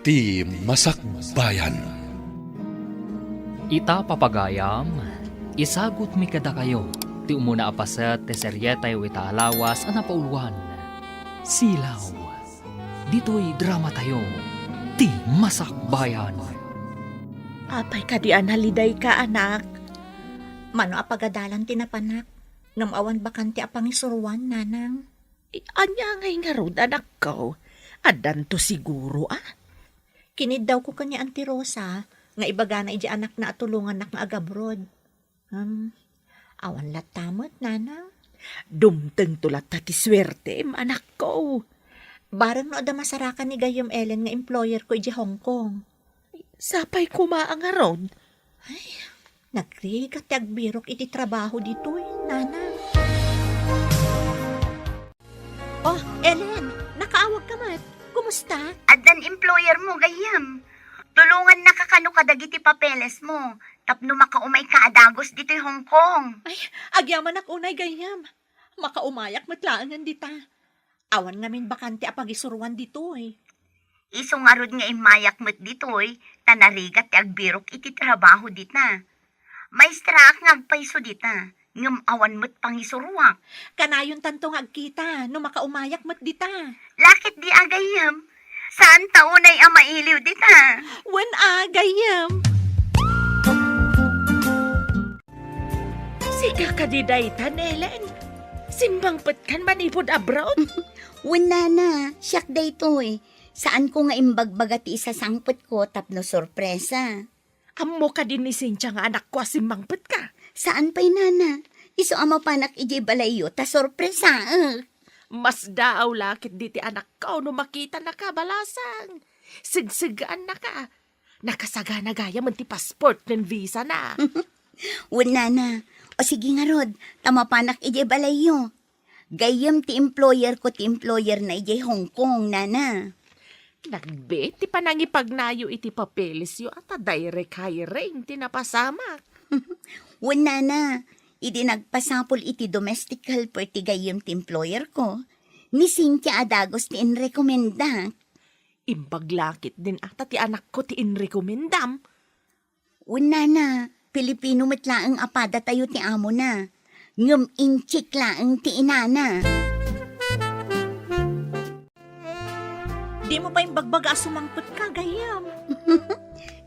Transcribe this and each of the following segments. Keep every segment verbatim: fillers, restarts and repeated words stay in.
Ti Masakbayan. Ita, papagayam, isagutmi kadakayo ti umuna a paset ti serietayo ita a lawas a napauluan, Silaw. Ditoy dramatayo, Ti Masakbayan. Apay kadi a nalidayka, anak? Mano a pagadalan ti napanak, ngem awan bakante a pangisuroan, nanang? Ania ngay ngarud, anakko? Addanto siguro, a? Kiniddawko ken ni Auntie Rosa nga ibagana idiay anakna a tulongannak nga agabroad. Hmm, awan latta met, nanang. Dumtengto latta ti suertem, anakko. Bareng no adda masarakan ni gayyem Ellen nga employerko idiay Hong Kong. Sapay koma a ngarud. Ay, nagrigat ti agbirok iti trabaho ditoy, nanang. Oh, Ellen, nakaawagka met. Kumusta? Addan employer mo, gayyem. Tulongannaka kano kadagiti papeles mo, tapno makaumayka a dagus ditoy Hong Kong. Ay, agyamanak unay, gayyem. Makaumayak met laengen dita. Awan ngamin bakante a pagisuroan ditoy. Isu ngarud nga immayak met ditoy, ta narigat ti agbirok iti trabaho dita. Maestraak nga agpayso dita, ngem awan met pangisuroak. Kanayontanto nga agkita no makaumayak met dita. Lakit di a gayyem? Saan ta unay a mailiw dita? Wen a, gayyem. Sika kadi dayta, Ellen? Simmangpetkan manipud abroad? Wen, nana, siak daytoy. Saanko nga imbagbaga ti isasangpetko tapno sorpresa. Ammo kadi ni Cynthia nga anakko a simmangpetka? Saan pay, nana. Isu a mapanak idiay balayyo ta sorpresaek. Masdaaw la ketdi ti anakko no makitanaka, balasang. Segsegaannaka. Nakasagana gayamen ti passport ken visa na. Wen, nana. O sige ngarud, ta mapanak idiay balayyo. Gayyem ti employer ko ti employer na idiay Hong Kong, nana. Nagbiit ti panangipagnayo iti papelesyo a ta direct hiring ti napasamak. Wen, nana, idi nagpasapul iti domestic helper ti gayyem ti employer ko, ni Cynthia a dagus ti inrekomendak. Imbag laketdin a ta ti anakko ti inrekomendam. Wen, nana, Pilipino met laeng a padatayo ti amona, ngem Intsik laeng ti inana. Dimo pay imbagbaga a sumangpetka, gayyem.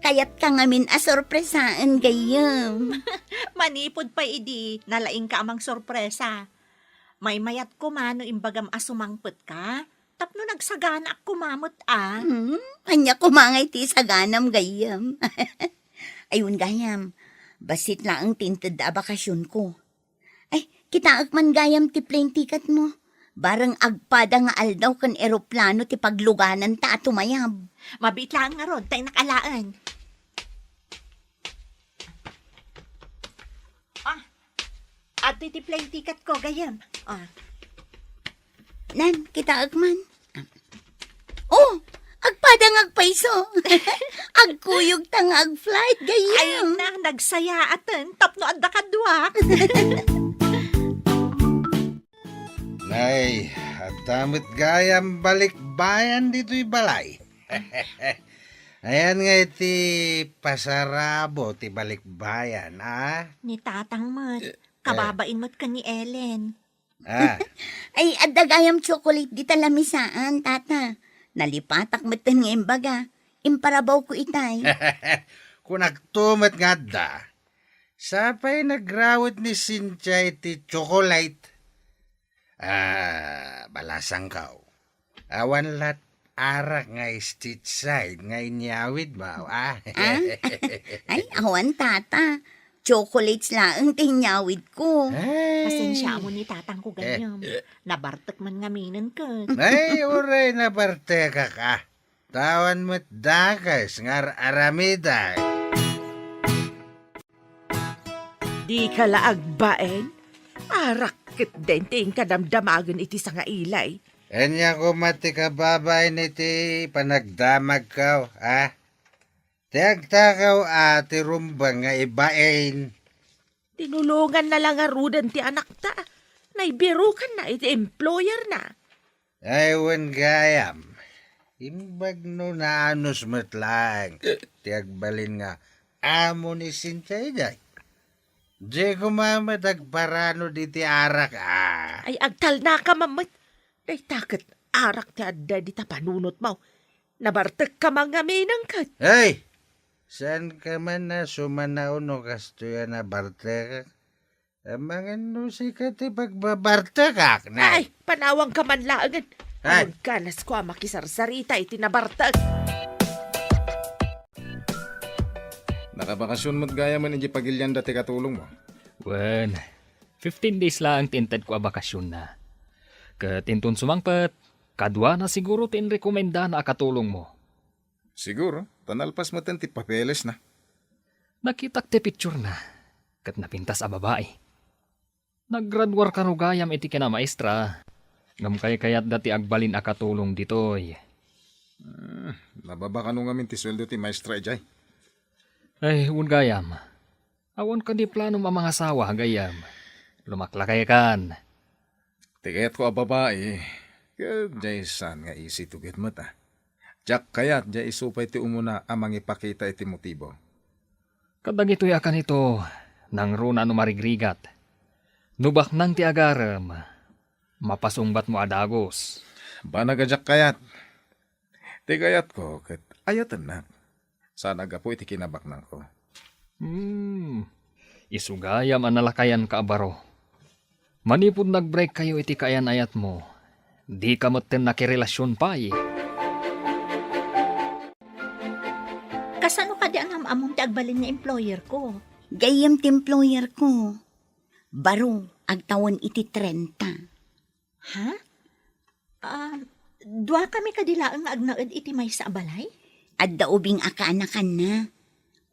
Kayatka ngamin a sorpresaen, gayyem. Manipud pay idi, nalaingka a mangsorpresa. Maymayat koma no imbagam a sumangpetka, tapno nagsaganaak koma met a. Hmm, ania koma ngay ti isaganam, gayyem? Ay, wen, gayam, bassit laeng ti intedda a bakasionko. Ay, kitaek man, gayam, ti plane ticket mo. Bareng agpada nga aldaw ken eroplano ti paglugananta a tumayab. Mabiit laeng ngarud, ta innak alaen. Ah, adtoy ti plane ticket ko, gayyem. Ah. Nan, kitaek man. Oh, agpada nga agpayso. Agkuyogta nga agflight, gayyem. Ay na, nagsayaaten tapno adda kaduak. Nay, adda met gayam balikbayan ditoy balay. Ayan nga iti pasarabo ti balikbayan, a? Ni tatang met. Eh, eh. Kababain met ken ni Ellen. Ah. Ay, adda gayam chocolate dita lamisaan, tata. Nalipatak metten nga imbaga. Imparabawko itay. Kunakto met nga adda. Sapay nagrawet ni Cynthia iti chocolate. Ah, balasangko. Awan lat arak nga street side nga inyawid mo, ah? Ah? Ay, awan, tata. Chocolates laeng ti inyawid ko. Ay. Pasensiamo ni tatang ko, gayyem. Eh, eh. Nabartek man ngaminen ket. Ay, uray nabartekak, ah. Tawan met dakes nga ar-aramidak. Dika la agbain? Arak ketdin ti inkadamdamagen iti sangailay. Ania koma ti kababain iti panagdamagko, a? Ti agtakaw a ti rumbeng nga ibain. Tinulonganna la ngaruden ti anakta. Naibirukanna iti employerna. Ay, wen gayam. Imbag no naanus met laeng ti agbalin nga amo ni Cynthia idiay. Diay koma met agparano diti arak, ah. Ay, agtalnaka man met. Dayta ket arak ti adda dita panunotmo. Nabartekka man ngamin ket. Hey! Saanka man a sumanaw no kastoy a nabartekak? Amangan no sika ti pagbabartekak, nay. Ay, panawangka man laengen. Ay. Agkanasko a makisarsarita iti nabartek. Nakabakasyon met gayam idiay pagilianda ti katulongmo? Wen, fifteen days laeng ti intedko a bakasionna. Ket inton sumangpet, kaduana siguro ti inrekomendana a katulongmo. Siguro, ta nalpas metten ti papelesna. Nakitak ti picturena, ket napintas a babai. Naggraduar kano gayam iti kinamaestra, ngem kaykayatda ti agbalin a katulong ditoy. Hmm, nababa kano ngamin ti sueldo ti maestra idiay? Ay, wen gayam. Awan kadi planom a mangasawa, gayyem? Lumaklakaykan. Ti kayatko a babai, ket diay saan nga isituget met, a. Diak kayat diay isu pay ti umuna a mangipakita iti motibo. Kadagitoy a kanito, nangruna no marigrigat. No baknang ti agarem, mapasungbatmo a dagus. Banag a diak kayat. Ti kayatko ket ayatennak. Saan a gapu iti kinabaknangko. Hmm. Isu gayam a nalakayanka a baro. Manipud nag-break kayo iti kaayan-ayatmo, dika metten nakirelasion pay. Kasano kadi a nam-ammom ti agbalin nga employer ko? Gayyem ti employer ko. Baro, agtawen iti trenta. Ha? Ah, duakami kadi laeng nga agnaed iti maysa a balay? Adda ubing a kaanakanna.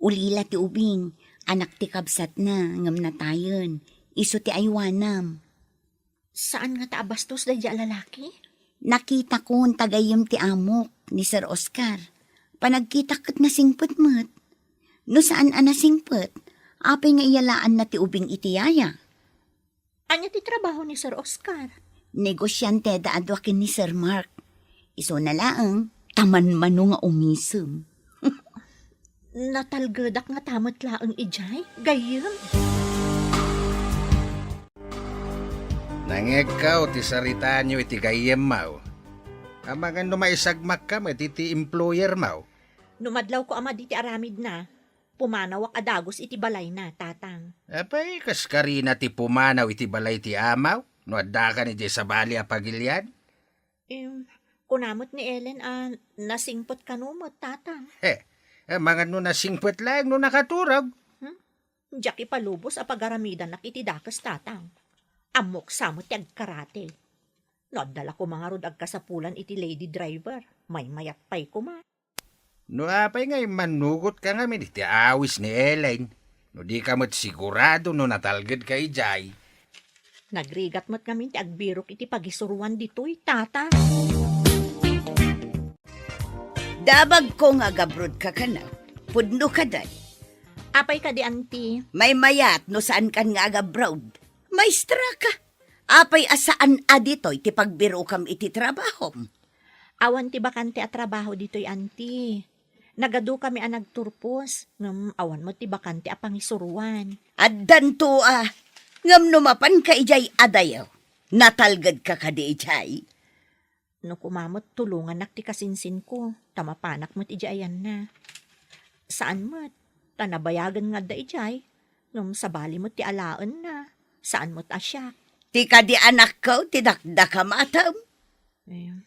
Ulila ti ubing, anak ti kabsatna, ngem natayen. Isu ti aywanam. Saan ngata a bastos daydi a lalaki? Nakitakon ta gayyem ti amok, ni Sir Oscar. Panagkitak ket nasingpet met. No saan a nasingpet, apay nga iyalaanna ti ubing iti yaya? Ania ti trabaho ni Sir Oscar? Negosianteda a dua ken ni Sir Mark. Isuna laeng, ta manmano nga umisem. Natalgedak ngata met laeng idiay, gayyem. Nangngegko ti saritaanyo iti gayyemmo. Amangan no maisagmakka met iti employermo. No madlawko a madi ti aramidna, pumanawak a dagus iti balayna, Tatang. Apay, kas karina ti pumanaw iti balay ti amaw, no addakan idiay sabali a pagilian? Em, kuna met ni Ellen a nasingpet kano met, Tatang. He, amangan no nasingpet laeng no nakaturog. Hmm? Diak ipalubos a pagaramidanak iti dakes, Tatang. Ammok sa met ti agkarate. No adda la koma ngarud agkasapulan iti lady driver, maymayat pay koma. No apay nga immannugotka ngamin iti awis ni Ellen, no dika met sigurado no natalgedka idiay. Nagrigat met ngamin ti agbirok iti pagisuroan ditoy, Tatang. Dabagko nga agabrodka kano. Pudno kadi. Apay kadi, Auntie? Maymayat no saankan nga agabroad. Maestra ka. Apay a saan a ditoy ti pagbirokam iti trabahom? Awan ti bakante a trabaho ditoy, Auntie. Nagadukami a nagturpos, ngem awan met ti bakante a pangisuroan. Addanto a, ngem no mapanka idiay adayo, natalgedka kadi idiay? No koma met tulongannak ti kasinsinko, ta mapanak met idiay ayanna. Saan met, ta nabayagen nga adda idiay, ngem sabali met ti alaenna, saan met a siak. Ti kadi anakko ti dakdakam, atam? Eh,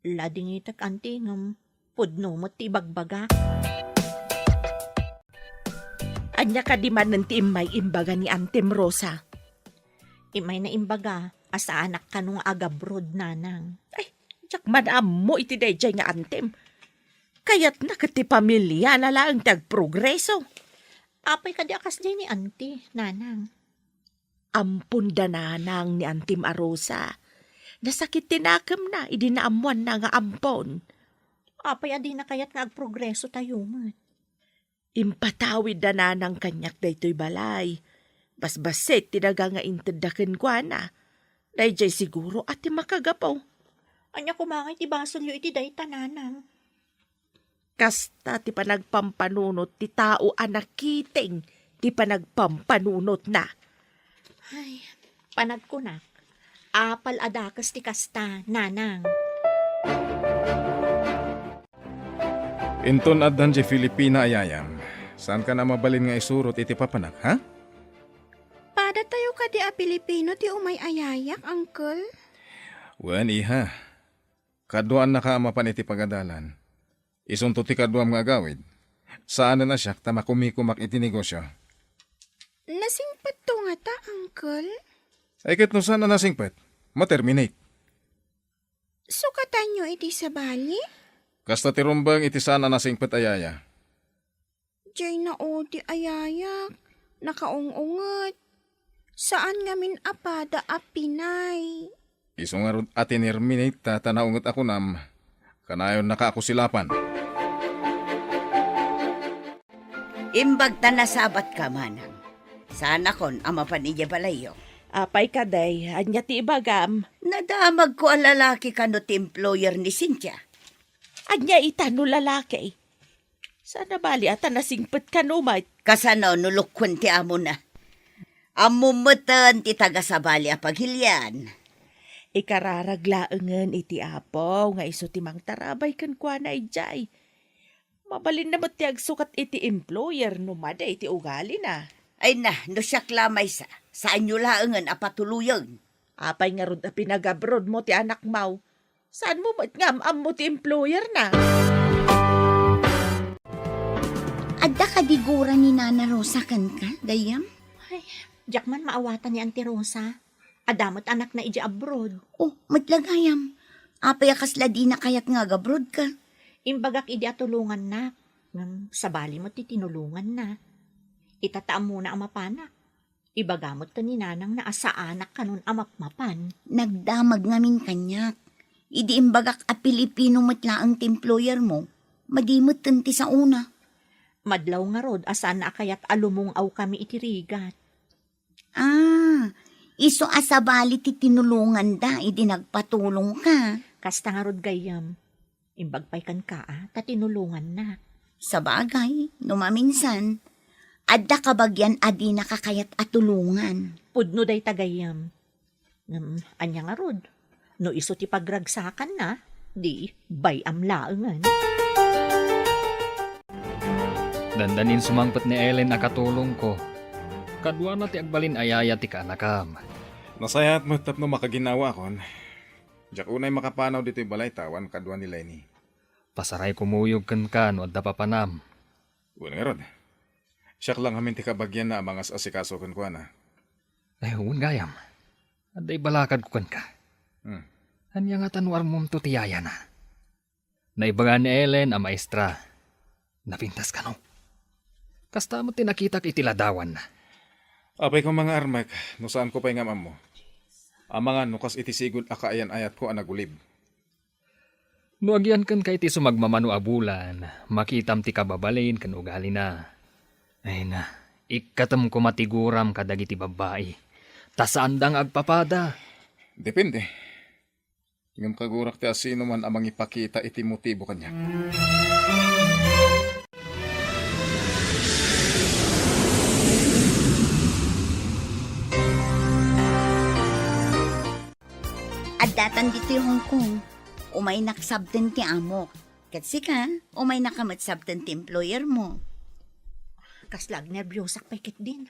ladingitek, Auntie, ngem pudno met ti ibagbagak. Ania kadi manen ti immay imbaga ni Antem Rosa? Immay na imbaga a saanak kano nga agabroad, Nanang. Ay, diak man ammo iti daydiay nga Antem. Kayatna ket ti pamiliana laeng ti agprogreso. Apay kadi a kasdiay ni Auntie, Nanang? Ampon da Nanang ni Antem a Rosa. Nasakit ti nakemna idi naammoanna nga ampon. Apay a dina kayat nga agprogreso tayo met? Impatawid da Nanang kaniak daytoy balay. Basbassit ti daga nga intedda kenkuana. Daydiay siguro a ti makagapu. Ania koma ngay ti basolyo iti dayta, nanang? Kasta ti panagpampanunot ti tao a nakiting ti panagpampanunotna. Ay, panagkunak, apal a dakes ti kasta, nanang. Inton addan diay Filipina a yayam, saankan a mabalin nga isurot iti papanak, ha? Padatayo kadi a Pilipino ti umay a yayak, uncle? Wen, iha. Kaduaannaka a mapan iti pagadalan. Isunto ti kaduam nga agawid. Saanen a siak ta makumikumak iti negosio. Nasingpetto ngata, uncle? Ay, ket no saan a nasingpet, ma-terminate. Sukatanyo iti sabali? Kasta ti rumbeng iti saan a nasingpet a yaya. Diay naudi a yayak, nakaung-unget. Saan ngamin a pada a pinay. Isu ngarud a tinirminate ta, ta naunget a kunam, kanayonnaka a kusilapan. Imbag ta nasabatka, manang. Saanakon a mapan idiay balayyo. Apay kadi, ania ti ibagam? Nadamagko a lalaki kano ti employer ni Cynthia. Ania ita no lalaki? Saan a bali a ta nasingpet kano met. Kasano no lukuen ti amona? Ammom metten ti taga sabali a pagilian. Ikararag laengen iti Apo nga isu ti mangtarabay kenkuana idiay. Mabalinna met ti agsukat iti employer no madi iti ugalina. Ay na, no siak la maysa, saanyo laengen a patuloyen. Apay ngarud a pinag-abroad mo ti anakmo? Saan mo met nga am-ammo ti employer na? Adda kadi gura ni Nana Rosa kenka, gayyem? Ay, diak man maawatan ni Auntie Rosa. Adda met anakna idiay abroad. Oh, met la gayyem. Apay a kasla dina kayat nga agabroad ka? Imbagak idi a tulongannak. Ngem sabali met ti tinulonganna. Ita ta ammona a mapanak. Ibaga met ken ni nanangna a saanak kanon a mapmapan. Nagdamag ngamin kaniak. Idi imbagak a Pilipino met laeng ti employer mo, madi metten ti saona. Madlaw ngarud a saan a kayat a lumung-awkami iti rigat. Ah, isu a sabali ti tinulonganda idi nagpatulongka. Kasta ngarud gayyem. Imbag pay kenka a ta tinulongannak. Sabagay, no maminsan, adda kabagian a dinaka kayat a tulongan. Pudno dayta gayyem. Ngem, ania ngarud? No isu ti pagragsakanna, di bay-am laengen. Dandanin sumangpet ni Ellen a katulongko. Kaduana ti agbalin a yaya ti kaanakam. Nasayaat met tapno makaginnawaakon. Diak unay makapanaw ditoy balayta awan kadua ni Lenny. Pasaray kumuyog kenka no adda papanam. Wen ngarud. Siak la ngamin ti kabagianna a mangas-asikaso kenkuana. Ay, wen gayam. Adda ibalakadko kenka. Hmm. Ania ngata no armomto ti yayana? Naibaga ni Ellen a maestra. Napintas kano? Kasta met ti nakitak iti ladawanna. Apay koma nga armek no saanko pay nga am-ammo. Amangan no kas iti sigud a kaayan-ayatko a nagulib. No agian kenka iti sumagmamano a bulan, makitam ti kababalin ken ugalina. Ay na, ikkatem koma ti guram kadagiti babbai, ta saanda nga agpapada. Depende. Ngem kagurak ti asinoman a mangipakita iti motibo kaniak. Addatan ditoy Hong Kong. Umaynak sabten ti amok. Ket sika, umaynaka met sabten ti employer mo. Kasla agnerbiosak pay ketdin.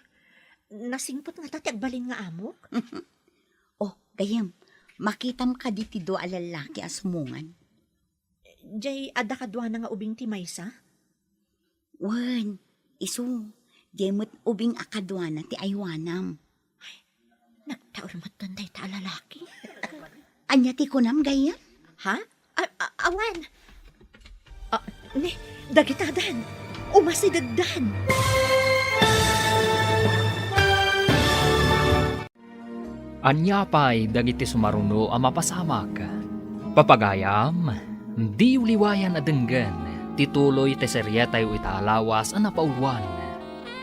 Nasingpet ngata ti agbalin nga amok? Oh, gayyem, makitam kadi ti dua a lallaki a sumungan? Jay, adda kaduana nga ubing ti maysa? Wen, isu, jay met ubing a kaduana ti aywanam. Nagtaul met dayta a lalaki. Ania ti kunam, gayyem? Ha? A-, a-, awan. Ah, ni, dagitadan. Umasidegdan. Ania pay dagiti sumaruno a mapasamak? Papagayam, diyo liwayan a denggen ti tuloy ti serietayo ita a lawas a napauluan,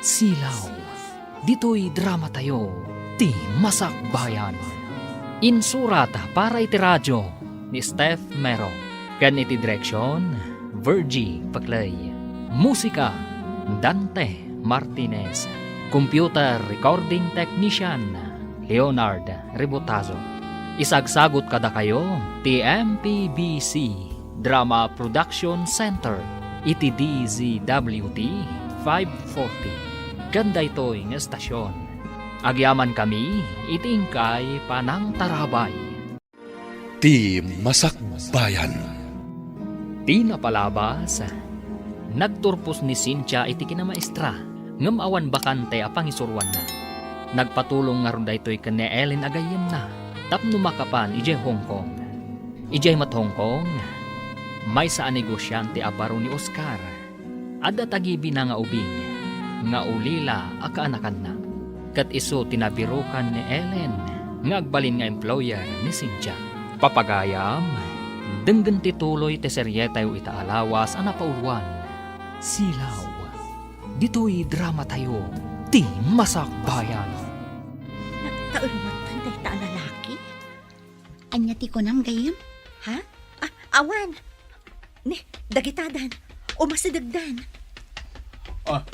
Silaw. Ditoy dramatayo, Ti Masakbayan. Insurat para iti radio, ni Steph Mero. Ken iti direksyon, Virgie Paclay. Musika, Dante Martinez. Computer recording technician, Leonard Rebotazo. Isagsagut kadakayo ti M P B C Drama Production Center iti D Z W T five forty. Ken daytoy nga estasyon, agyamankami iti inkay panangtarabay. Ti Masakbayan. Ti napalabas, nagturpos ni Cynthia iti kinamaestra, ngem awan bakante a pangisuroanna. Nagpatulong ngarud daytoy ken ni Ellen a gayyemna tapno makapan idiay Hong Kong. Idiay met Hong Kong, maysa a negosiante a baro ni Oscar. Adda tagibina nga ubing nga ulila a kaanakanna. Ket isu ti nabirukan ni Ellen nga agbalin nga employer ni Cynthia. Papagayam, denggen ti tuloy ti serietayo ita a lawas a napauluan, Silaw. Ditoy dramatayo, Ti Masakbayan. Nagtaermatan dayta a lalaki? Ania ti kunam, gayyem? Ha? Ah, awan. Ni, dagitadan. Umasidegdan. Ah,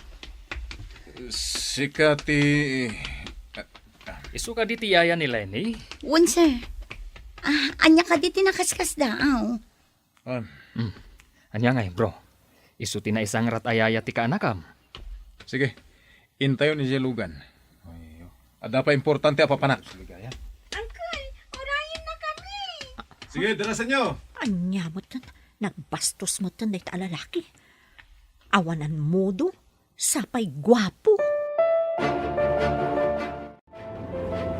sika ti... Isu kadi ti yaya ni Lenny? Wen, sir. Ah, ania kadi ti nakaskasdaaw? Ah. Hmm. Ania ngay, bro? Isu ti naisangrat a yaya ti kaanakam? Sige. Intayon idiay lugan. Adda pay importante a papanak. Uncle, urayenna kami. Sige, darasanyo. Ania met, nagbastos met dayta a lalaki. Awanan modo, sapay guapo.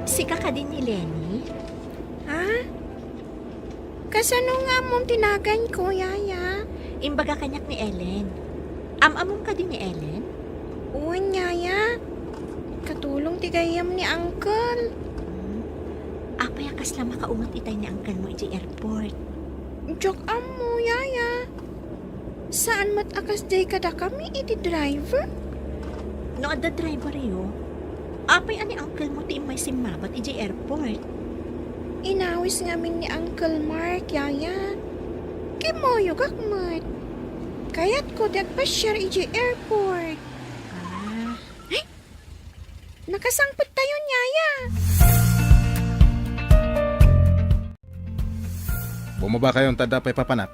Sika kadi ni Lenny? Ha? Kasano nga ammom ti naganko, yaya? Imbaga kaniak ni Ellen. Am-amom kadi ni Ellen? Wen, yaya. Katulong ti gayyem ni uncle. Hmm. Apay a kasla makaunget itay ni uncle mo idiay airport? Diak ammo, yaya. Saan met a kasdiay kadakami iti driver? No adda driveryo, apay a ni uncle mo ti immay simmabat idiay airport? Inawis ngamin ni Uncle Mark, yaya. Kimmuyogak met. Kayatko ti agpasiar idiay airport. Ah. Ay! Nakasangpettayon, yaya. Bumabakayon ta adda pay papanak.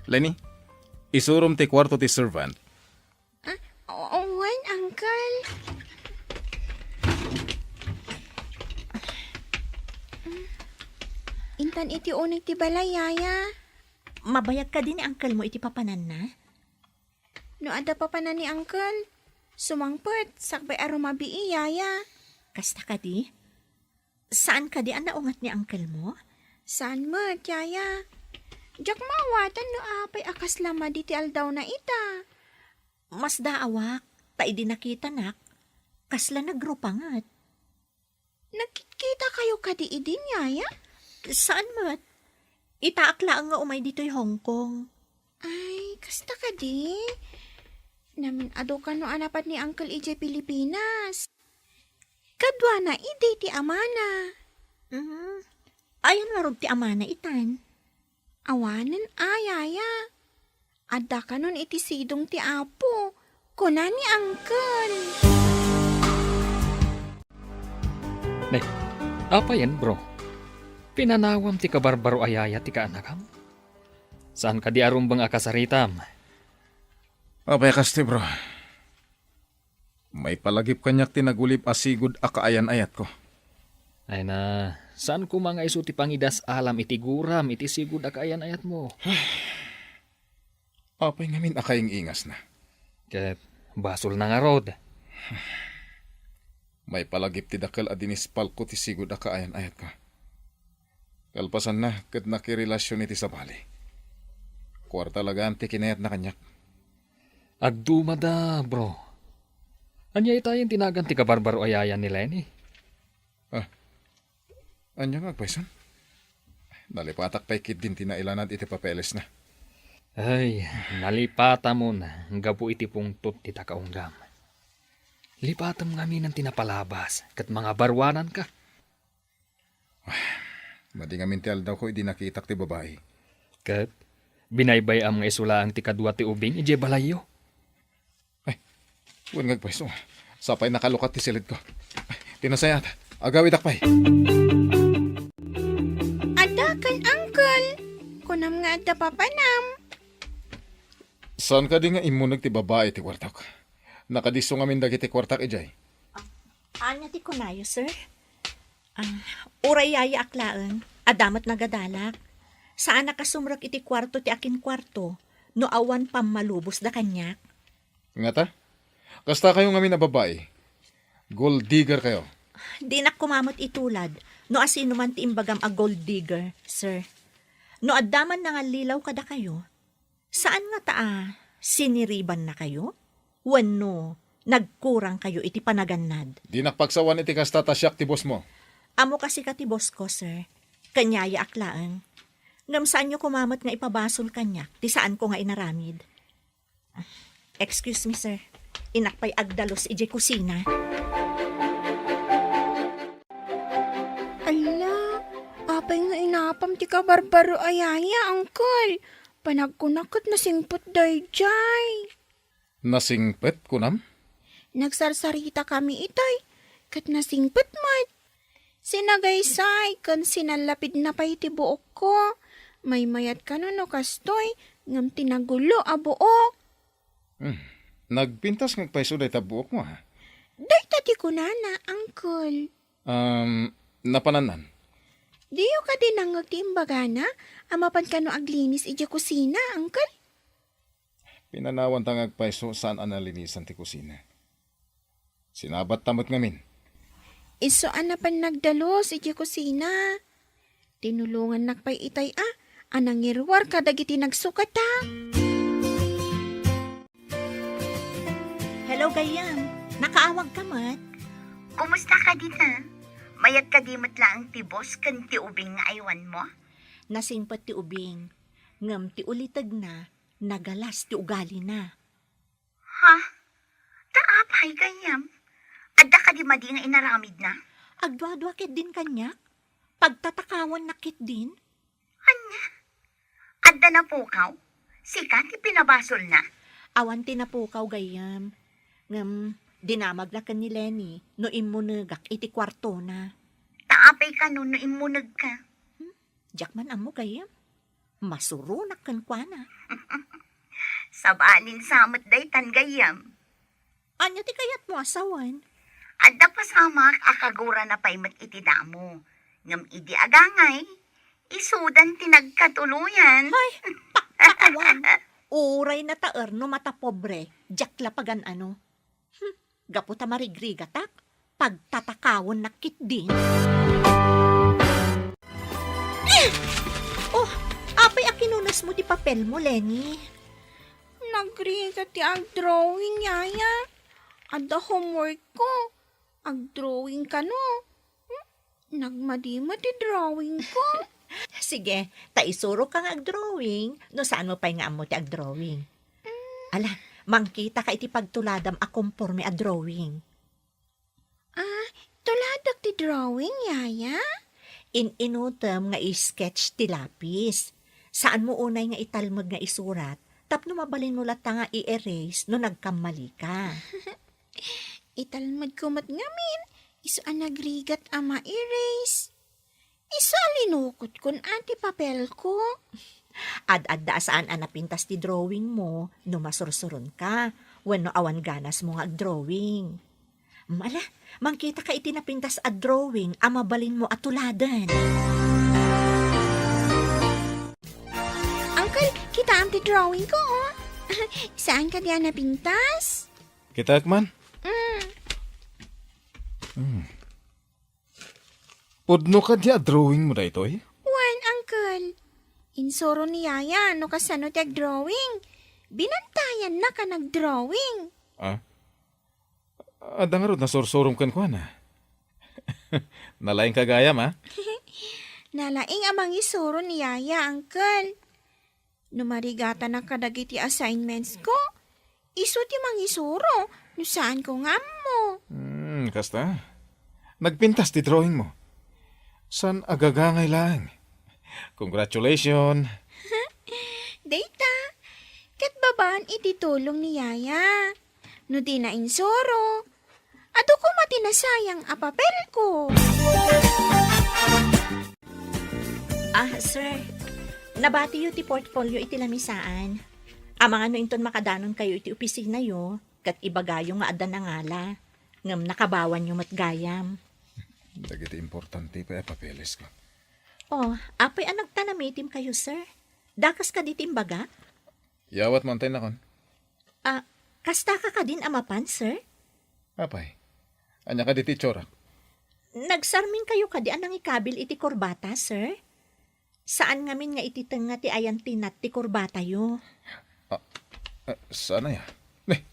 Lenny, isurom ti kuarto ti servant. Ah, o-, wen, uncle. Intan iti uneg ti balay, yaya. Mabayag kadi ni uncle mo iti papananna? No adda papanan ni uncle, sumangpet, sakbay a rumabii, yaya. Kasta kadi? Saan kadi a naunget ni uncle mo? Saan met, yaya. Diak maawatan no apay a kasla madi ti aldawna ita. Masdaawak, ta idi nakitanak, kasla nagrupanget. Nagkitkitakayo kadi idin, yaya? Saan met? Itaak laeng nga umay ditoy Hong Kong. Ay, kasta kadi? Namin-adu kano a napan ni uncle idiay Pilipinas. Kaduana idi ti amana. Mhm. Ayan ngarud ti amana itan? Awanen a, yaya. Adda kanon iti sidong ti Apo, kuna ni uncle. Ne, apayen, bro? Pinanawam ti kabarbaro a yaya ti kaanakam? Saan kadi a rumbeng a kasaritam? Apay a kasta, bro? Maipalagip kaniak ti nagulib a sigud a kaayan-ayatko. Ay na, saan koma nga isu ti pangidas-alam iti guram iti sigud a kaayan-ayatmo? Apay ngamin a kaing-ingasna? Ket basolna ngarud. Maipalagip ti dakel a dinispalko ti sigud a kaayan-ayatko. Kalpasanna, ket nakirelasion iti sabali. Kuarta laeng ti kinayatna kaniak. Agdumada, bro. Ania itayen ti nagan ti kabarbaro a yaya ni Lenny? Ah, ania nga agpayson? Nalipatak pay ketdin ti nailanad iti papelesna. Ay, nalipatamon gapu iti pungtot ti takaunggam. Lipatem ngaminen ti napalabas ket mangabaruananka. Madi ngamin ti aldawko idi nakitak ti babai. Ket binaybay-am nga isu laeng ti kadua ti ubing idiay balayyo. Ay, wen nga agpayso. Sapay nakalukat ti silidko. Ay, ti nasayaat. Agawidak pay. Adda ken, uncle. Kunam nga adda papanam. Saan kadi nga immuneg ti babai ti kuartok? Nakadisso ngamin dagiti kuartak idiay. Ania ti kunayo, sir? Ah, uray yayaak laeng, adda met nagadalak. Saanak a sumrek iti kuarto ti akinkuarto no awan pammalubosda kaniak. Ngata? Kasta kayo ngamin a babai? Gold digger kayo? Dinak koma met itulad no asino man ti imbagam a gold digger, sir. No adda man nangallilaw kadakayo, saan ngata a siniribannakayo? Wenno nagkurangkayo iti panagannad? Dinak pagsawan iti kasta ta siak ti bossmo. Ammo kasika ti bossko, sir. Ken yayaak laeng. Ngem saanyo koma met nga ipabasol kaniak ti saanko nga inaramid. Excuse me, sir. Innak pay agdalus idiay kusina. Alla, apay nga inapam ti kabarbaro a yaya, uncle? Panagkunak ket nasingpet daydiay. Nasingpet, kunam? Nagsarsaritakami itay, ket nasingpet met. Sinagaysay ken sinallapidna pay ti buokko. Maymayat kano no kastoy, ngem ti nagulo a buok. Hmm. Nagpintas nga agpayso dayta buokmo, ha? Dayta ti kunana, uncle. Um, napanannan? Diyo kadi nangngeg ti imbagana a mapan kano aglinis idiay kusina, uncle? Pinanawanta nga agpayso saan a nalinisan ti kusina. Sinabatta met ngamin. Isu a napan nagdalus idiay kusina. Tinulongannak pay itay a, a nangiruar kadagiti nagsukata. Hello, gayyem. Nakaawag ka met? Kumusta ka dita? Mayat kadi met laeng ti boss ken ti ubing nga aywanmo? Nasingpet ti ubing, ngem ti ulitegna, nagalas ti ugalina. Ha? Ta apay, gayyem? Adda kadi madi nga inaramidna? Agduadua ketdin kaniak. Pagtatakawannak ketdin. Ania? Adda napukaw? Sika ti pinabasolna? Awan ti napukaw, gayyem. Ngem, dinamagna ken ni Lenny no immunegak iti kuartona. Ta apay kano no immunegka? Hmm? Diak man ammo, gayyem. Masuronak kenkuana. Sabalin sa met daytan, gayyem. Ania ti kayatmo a sawen? Adda pasamak a kagurana pay met iti damo. Ngem idi agangay, isudan ti nagkatuloyan. Ay, pakpakawan. Uray nataer no matapobre, diak la pagan-ano. Hmm, gapu ta marigrigatak, pagtatakawannak ketdin. Eh! Oh, apay a kinunesmo ti papelmo, Lenny? Nagrigat ti agdrawing, yaya. Adda homework ko. Agdrawing kano. Hmm? Nagmadi met ti drawing ko. Sige, ta isuroka nga agdrawing, no saanmo pay nga ammo ti agdrawing. Mm. Ala, mangkitaka iti pagtuladam a komporme a drawing. Ah, tuladak ti drawing, yaya? In-inutem nga i-sketch ti lapis. Saanmo unay nga italmed nga isurat, tapno mabalinmo latta nga i-erase no nagkammalika. Italmedko met ngamin, isu a nagrigat a ma-erase. Isu a linukotkon a ti papelko. Ad-adda a saan a napintas ti drawingmo no masursuronka, wenno awan ganasmo nga agdrawing. Mm, ala, mangkitaka iti napintas a drawing a mabalinmo a tuladen. Uncle, kitaem ti drawingko, oh. Saan kadi a napintas? Kitaek man. Mm. Hmm. Pudno kadi a drawingmo daytoy? Wen, uncle. Insuro ni yaya no kasano ti agdrawing. Binantayannaka nagdrawing. Ah? Adda ngarud nasursurom kenkuana. Nalaingka gayam, a? Nalaing a mangisuro ni yaya, uncle. No marigatanak kadagiti assignmentsko, isu ti mangisuro no saanko nga ammo. Hmm, kasta. Nagpintas ti drawingmo. Saan a gagangay laeng? Congratulations! Dayta, ket babaan iti tulong ni Yaya. No dina insuro, adu koma ti nasayang a papelko. Ah, sir, nabatiyo ti portfolio iti lamisaan. Amangan no inton makadanonkayo iti opisinayo, ket ibagayo nga adda nangala. Ngem nakabawanyo met gayam. Dagiti importante pay a papeles ko. Oh, apay a nagtanamitim kayo, sir? Dakas kadi ti imbaga? Yawat mo, antay nakon. Ah, kasta ka kadin a mapan, sir? Apay, ania kadi ti itsurak? Nagsarming kayo kadi a nangikabil iti kurbata, sir? Saan ngamin nga iti tengnga ti ayantinat ti kurbatayo? Ah, eh, saan aya? Ne,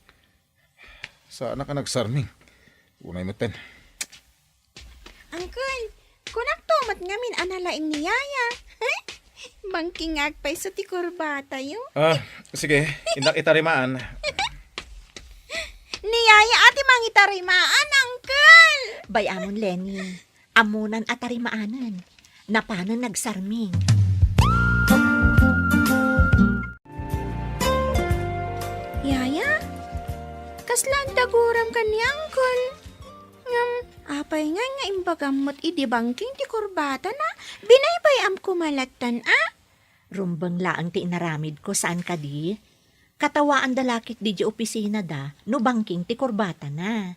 saan ka nagsarming? Unay metten. Uncle, kunakto met ngamin a nalaing ni Yaya. Bangking nga agpayso ti kurbatayo. Ah, sige, innak itarimaan. Ni Yaya a ti mangitarimaan, Uncle! Bay-amon, Lenny. Ammonan a tarimaanen. Napanen nagsarming. Yaya, kasla adda guram ken ni Uncle? Ngem, apay ngay nga imbagam met idi bangking ti kurbatana? Binaybay-am koma lattan a? Rumbeng laeng ti inaramidko, saan kadi? Katawaanda la ketdi diay opisinada no bangking ti kurbatana.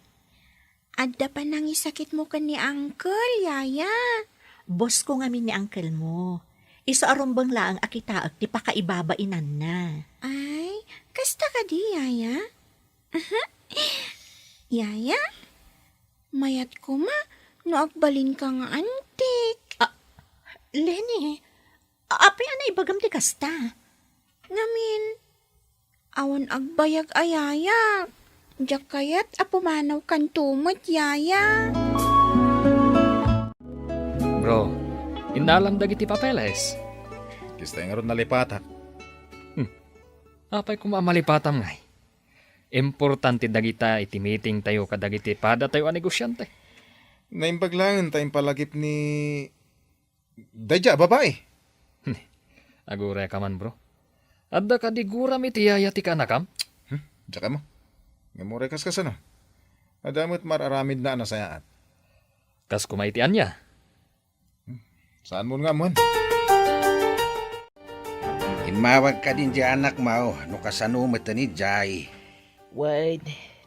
Adda panangisakitmo ken ni Uncle, Yaya. Bossko ngamin ni Uncle mo. Isu a rumbeng laeng a kitaek ti pakaibabainanna. Ay, kasta kadi, Yaya? Yaya, mayat koma no agbalinka nga antik. Ah, Lenny, apay a naibagam ti kasta? Ngamin, awan agbayag a Yaya. Diak kayat a pumanawkanto met, Yaya. Bro, innalam dagiti papeles. Kasta ngarud nalipatak. Hmm. Apay koma a malipatam ngay? Importante dagita iti meetingtayo kadagiti padatayo a negosiante. Naimbag laeng ta impalagip ni daydiay a babai. Aguray ka man, bro. Adda kadi guram iti yaya ti kaanakam? Hmm? Diak ammo. Ngem uray kas kasano? Adda met mar-aramidna a nasayaat. Kas koma iti ania? Hmm? Saanmo nga ammoen? Immawag kadin diay anakmo no kasano met idiay. Wen,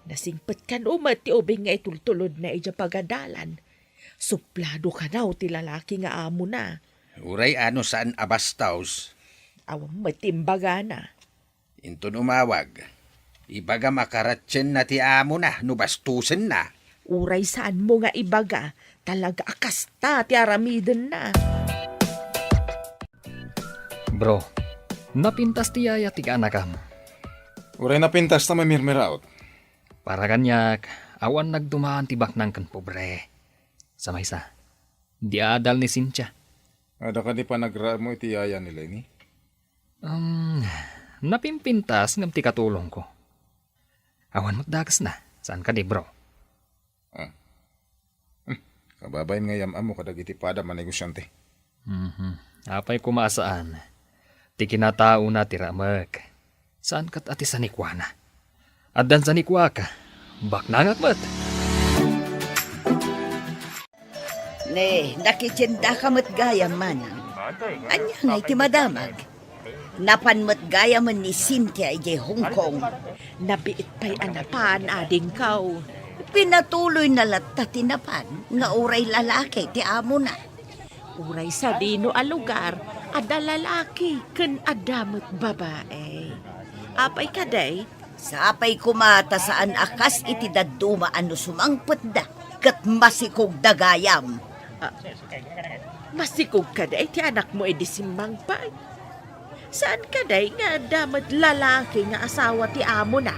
nasingpet kano met ti ubing nga itultulodna idiay pagadalan. Suplado kano ti lalaki nga amona. Uray a no saan a bastos. Awan met imbagana. Inton umawag, ibagam a karatsienna ti amona no bastosenna. Uray saanmo nga ibaga, talaga a kasta ti aramidenna. Bro, napintas ti yaya ti kaanakam. Uray napintas ta mamirmiraot. Para kaniak, awan nagdumaan ti baknang ken pobre. Sa maysa, di adal ni Cynthia. Adda kadi panagraem iti yaya ni Lenny? Um, napimpintas ngem ti katulongko. Awan met dakesna, saan kadi, bro? Ah. Hmm. Kababain nga yam-ammo kadagiti padam a negosiante. Mhm. Apay koma a saan? Ti kinataona ti ramek. Saan ket a ti sanikuana. Addan sanikuak, baknangak met. Ne, nakitiendaka met gayam, manang. Ania ngay ti madamag? Napan met gayamen ni Cynthia idiay Hong Kong. Nabiit pay a napan, adingko. Pinatuloyna latta ti napan nga uray lalaki ti amona. Uray sadino a lugar, adda lalaki ken adda met babae. Apay kadi? Sapay koma ta saan a kas iti dadduma a no sumangpetda ket masikogda gayam. Ah, masikog kadi ti anakmo idi simmangpet? Saan kadi nga adda met lalaki nga asawa ti amona?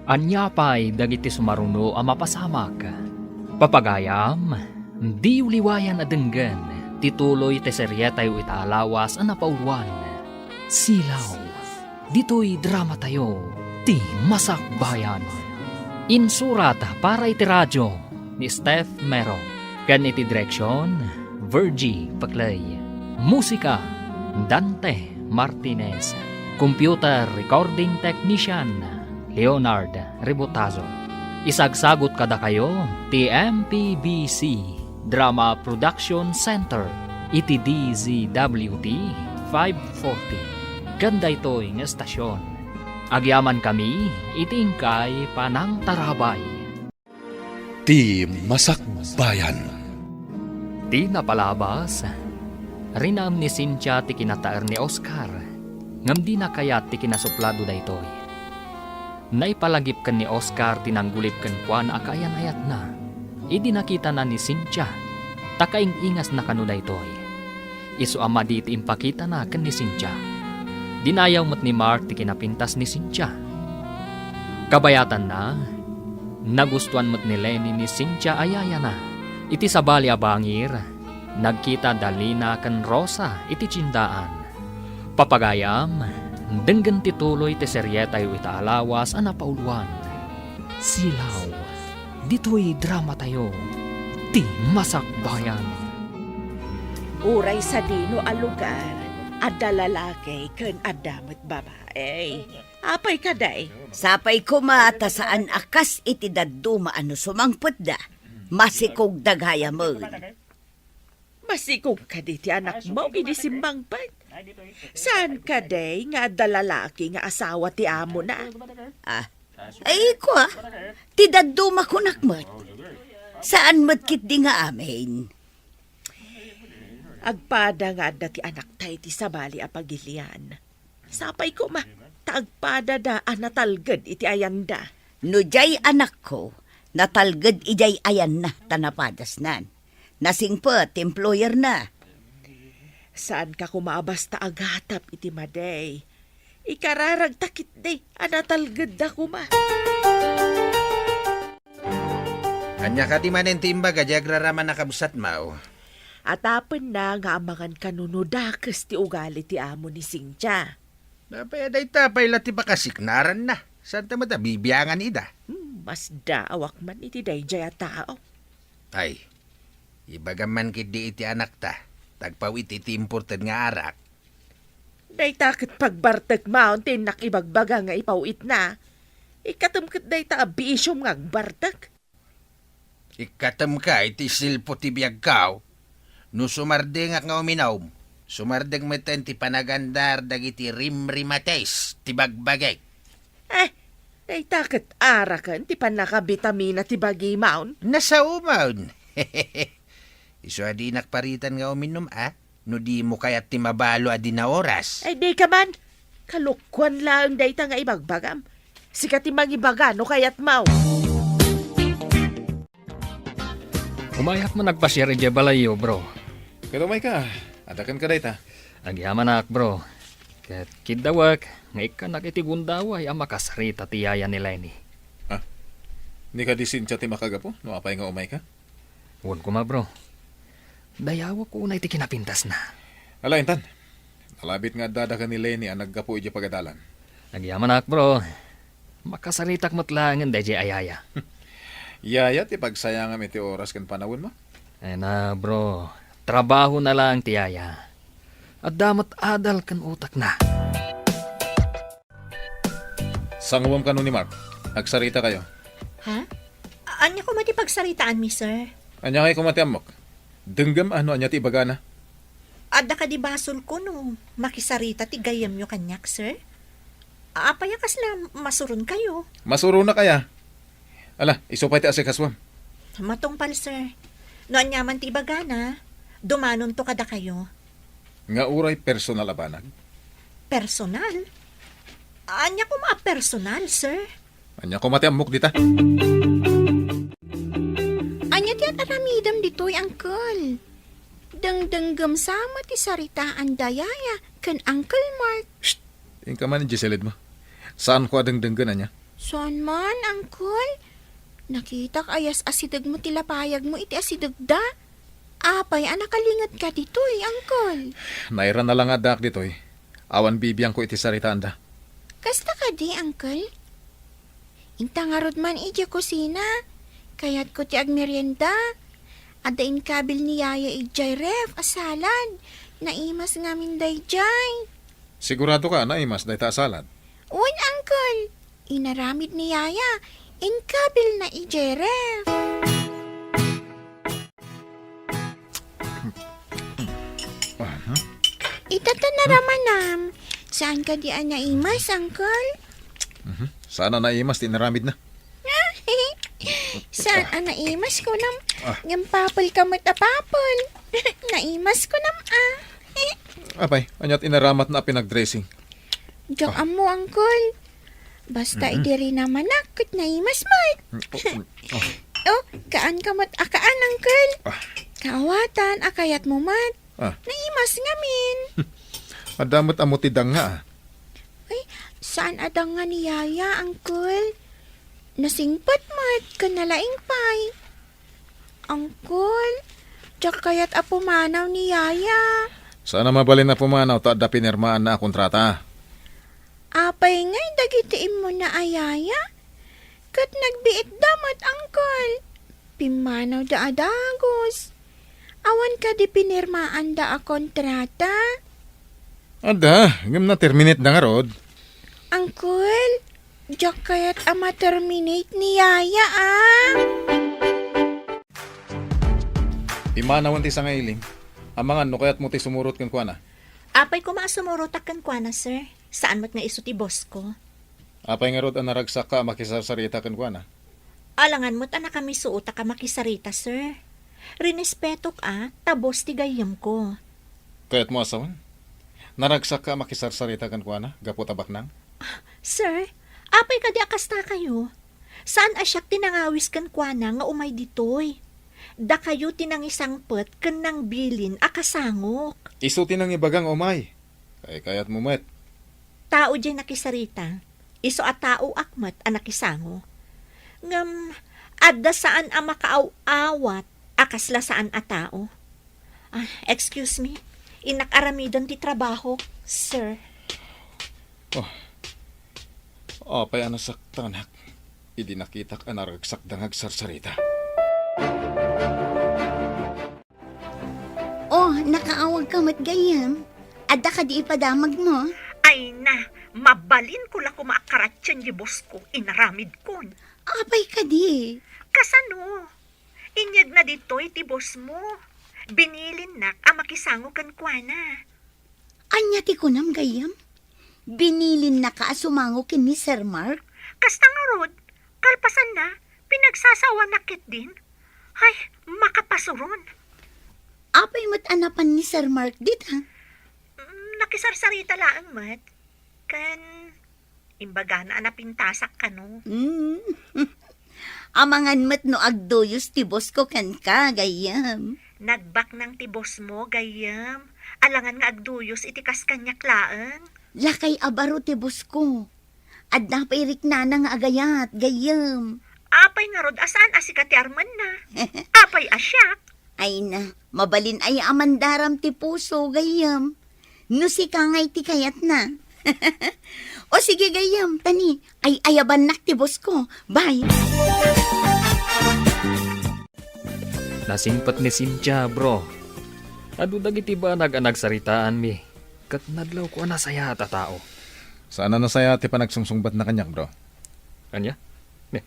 Ania pay dagiti sumaruno a mapasamak? Papagayam, diyo liwayan a denggen ti tuloy ti serietayo ita a lawas a napauloan, Silaw. Ditoy dramatayo, ti Masakbayan. Insurat para iti radio ni Steph Mero, ken iti direksion, Virgie Paclay. Musika, Dante Martinez. Computer recording technician, Leonard Rebotazo. Isagsagut kadakayo ti M P B C Drama Production Center iti D Z W T five forty. Ken daytoy nga estasion, agyamankami iti inkay panangtarabay. Ti Masakbayan. Ti napalabas, rinaem ni Cynthia ti kinataer ni Oscar, ngem dina kayat ti kinasuplado daytoy. Naipalagip ken ni Oscar ti nanggulip kenkuana a kaayan-ayatna idi nakitana ni Cynthia, ta kaing-ingasna kano daytoy. Isu a madi ti impakitana ken ni Cynthia. Dinayaw met ni Mark ti kinapintas ni Cynthia. Kabayatanna, nagustuan met ni Lenny ni Cynthia a yayana. Iti sabali a bangir, nagkita da Lina ken Rosa iti tiendaan. Papagayam, denggen ti tuloy ti serietayo ita a lawas a napauluan. Silaw, ditoy dramatayo, Ti Masakbayan. Uray sadino a lugar, adda lalaki ken adda met babai. Apay kadi? Sapay koma ta saan a kas iti dadduma a no sumangpetda, masikogda gayamen. Masikog kadi ti anakmo idi simmangpet? Saan kadi nga adda lalaki nga asawa ti amona? Ah, ay, kua, ti dadduma kunak met. Saan met ketdi nga amin? Agpada nga adda ti anakta iti sabali a pagilian. Sapay koma, ta agpadada a natalged iti ayanda. No diay anakko, natalged idiay ayanna ta napadasnan. Nasingpet ti employerna. Saanka koma a basta agatap iti madi. Ikararagta ketdi a natalgedda koma. Ania kadi manen ti imbaga diay agraraman a kabsatmo? Atapenna nga amangan kano no dakes ti ugali ti amo ni Cynthia. Apay a dayta pay la ti pakasiknaranna. Saanta met a bibiangan ida? Hmm, masdaawak man iti daydiay a tao. Ay, ibagam man ketdi iti anakta, ta agpaw-it iti imported nga arak. Dayta ket pagbartek maon ti innak ibagbaga nga ipaw-itna. Ikkatem ket dayta a bisiom nga agbartek. Ikkatemka iti silpo ti biagko. No sumardengak nga uminom, sumardeng metten ti panagandar dagiti rimrimates ti bagbagik. Eh, dayta ket araken ti pannakabitamina ti bagimon. Nasaomon. Isu a dinak paritan nga uminom, a? No dimo kayat ti mabalo a dina oras. Ay, dika man. Kalokuan laeng dayta nga ibagbagam. Sika ti mangibaga no kayatmo. Umayak man agpasiar idiay balayyo, bro. Ket umayka, adda kenka dayta. Agyamanak, bro. Ket kiddawek nga ikkanak iti gundaway a makasarita ti yaya ni Lenny. Ah, ni kadi Cynthia ti makagapu no apay nga umayka? Wen koma, bro. Dayawek unay ti kinapintasna. Ala, intan. Nalabit nga addada ken ni Lenny a naggapu idiay pagadalan. Agyamanak, bro. Makasaritak met laengen daydiay a yaya. Yaya ti pagsayangam iti oras ken panawenmo? Ay na, bro. Trabahona laeng ti yaya. Adda met adal ken utekna. Sanguem kano ni Mark. Agsaritakayo. Ha? Ania koma ti pagsaritaanmi, sir? Ania ngay koma ti ammok? Denggem a no ania ti ibagana. Adda kadi basolko no makisarita ti gayyemyo kaniak, sir? Apay a kasla masuronkayo? Masuronak aya? Ala, isu pay ti asikasuem. Matungpal, sir. No aniaman ti ibagana, dumanonto kadakayo. Nga uray personal a banag? Personal? Ania koma a personal, sir? Ania koma ti ammok dita? Ania ti ar-aramidem ditoy, Uncle? Dengdenggem sama ti saritaan da Yaya ken Uncle Mark. Shh! Inka man idiay silidmo. Saanko a dengdenggen, ania? Saan man, Uncle. Nakitak a yas-asidegmo ti lapayagmo iti asidegda. Apay a nakalingedka ditoy, Uncle? Nairana la nga addaak ditoy. Awan bibiangko iti saritaanda. Kasta kadi, Uncle? Inta ngarud man idiay kusina. Kayatko ti agmerienda. Adda inkabil ni Yaya idiay ref a salad. Naimas ngamin daydiay. Sigurado ka a naimas dayta a salad? Wen, Uncle. Inaramid ni Yaya. Inkabilna idiay ref. Aha. Ita ta naramanam. Saan kadi a naimas, Uncle? Mhm. Saan a naimas ti inaramidna? Saan a naimas, kunam? Ah. Ngem papel ka met a papel. Naimas, kunam, ah. Apay, ania ti inaramatna a pinagdressing? Diak ammo, Uncle. Basta idi rinamanak, ket naimas met. Mm, oh, mm, oh. Oh, kaan ka met a kaan, Uncle. Ah. Kaawatan a kayatmo met. Ah. Naimas ngamin. Adda met ammo ti danga, ah. Ay, saan a danga ni Yaya, Uncle? Nasingpet met, ken nalaing pay. Uncle, diak kayat a pumanaw ni Yaya. Saan a mabalin a pumanaw ta adda pinirmaanna a kontrata. Apay ngay dagiti immuna a yaya? Ket nagbiitda met, Uncle. Pimmanawda a dagus. Awan kadi pinirmaanda a kontrata? Adda, ngem na-terminate da ngarud. Uncle, diak kayat a ma-terminate ni Yaya, ah. Pimmanawen ti sangailim. Amangan no kayatmo ti sumurot kenkuana. Apay koma a sumurotak kenkuana, sir? Saan met nga isu ti boss ko. Apay ngarud a naragsakka a makisarsarita kenkuana? Alangan met a nakamisuotak a makisarita, sir. Rinespetok a, ta boss ti gayyemko. Kayatmo a sawen? Naragsakka a makisarsarita kenkuana gapu ta baknang? Sir, apay kadi a kastakayo? Saan a siak ti nangawis kenkuana nga umay ditoy? Dakayo ti nangisangpet ken nangbilin a kasangok. Isu ti nangibaga nga umay. Kaykayatmo met. Tao diay nakisarita. Isu a taoak met a nakisango. Ngem, adda saan a makaaw-awat a kasla saan a tao. Ah, excuse me. Innak aramiden ti trabahok, sir. Oh. Apay a nasaktanak idi nakitak a naragsakda nga agsarsarita. Oh, nakaawagka met gayyem. Adda kadi ipadamagmo? Ay na, mabalinko la koma a karatien ti boss ko, inaramidkon. Apay kadi? Kasano? Inyegna ditoy ti boss mo. Binilinnak a makisango kenkuana. Ania ti kunam gayyem? Binilinnaka a sumango ken ni Sir Mark? Kasta ngarud, kalpasanna, pinagsasawanak ketdin. Ay, makapasuron. Apay met a napan ni Sir Mark dita? Mm, nakisarsarita laeng met. Ken, imbagana a napintasak kano. Mm. Amangan met no agduyos ti boss ko kenka, gayyem. Nagbaknang ti boss mo, gayyem. Alangan nga agduyos iti kas kaniak laeng. Lakay a baro ti boss ko. Adda pay riknana nga agayat, gayyem. Apay ngarud a saan a sika ti armenna? Apay a siak? Ay na, mabalin aya a mandaram ti puso, gayyem. No sika ngay ti kayatna. O sige, gayyem, tani, ay-ayabannak ti boss ko. Bye. Nasingpet ni Cynthia, bro. Adu dagiti banag a nagsaritaanmi, ket nadlawko a nasayaat a tao. Saan a nasayaat ti panagsungsungbatna kaniak, bro. Ania? Ne,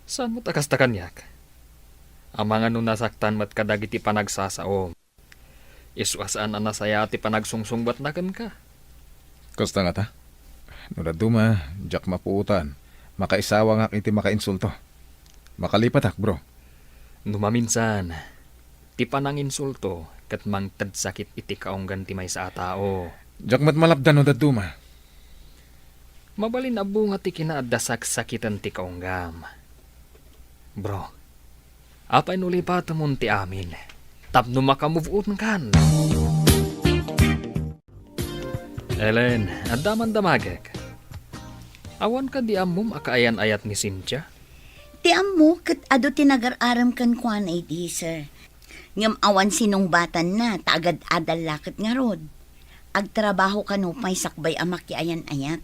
saan met a kasta kaniak? Amangan no nasaktan met kadagiti panagsasaom. Isu a saan a nasayaat ti panagsungsungbatna kenka. Kasta ngata? No dadduma, diak mapuotan. Makaisawangak iti makainsulto. Makalipatak, bro. No maminsan, ti pananginsulto ket mangted sakit iti kaunggan ti maysa a tao. Diak met malapdan no dadduma. Mabalin a bunga ti kinaadda saksakiten ti kaunggam. Bro, apay no lipatemon ti amin tapno maka-move on kan? Ellen, adda man damagek. Awan kadi ammom a kaayan-ayat ni Cynthia? Ti ammo ket adu ti nagar-arem kenkuana idi, sir. Ngem awan sinungbatanna ta agad-adal la ket ngarud. Agtrabaho kano pay sakbay a makiayan-ayat.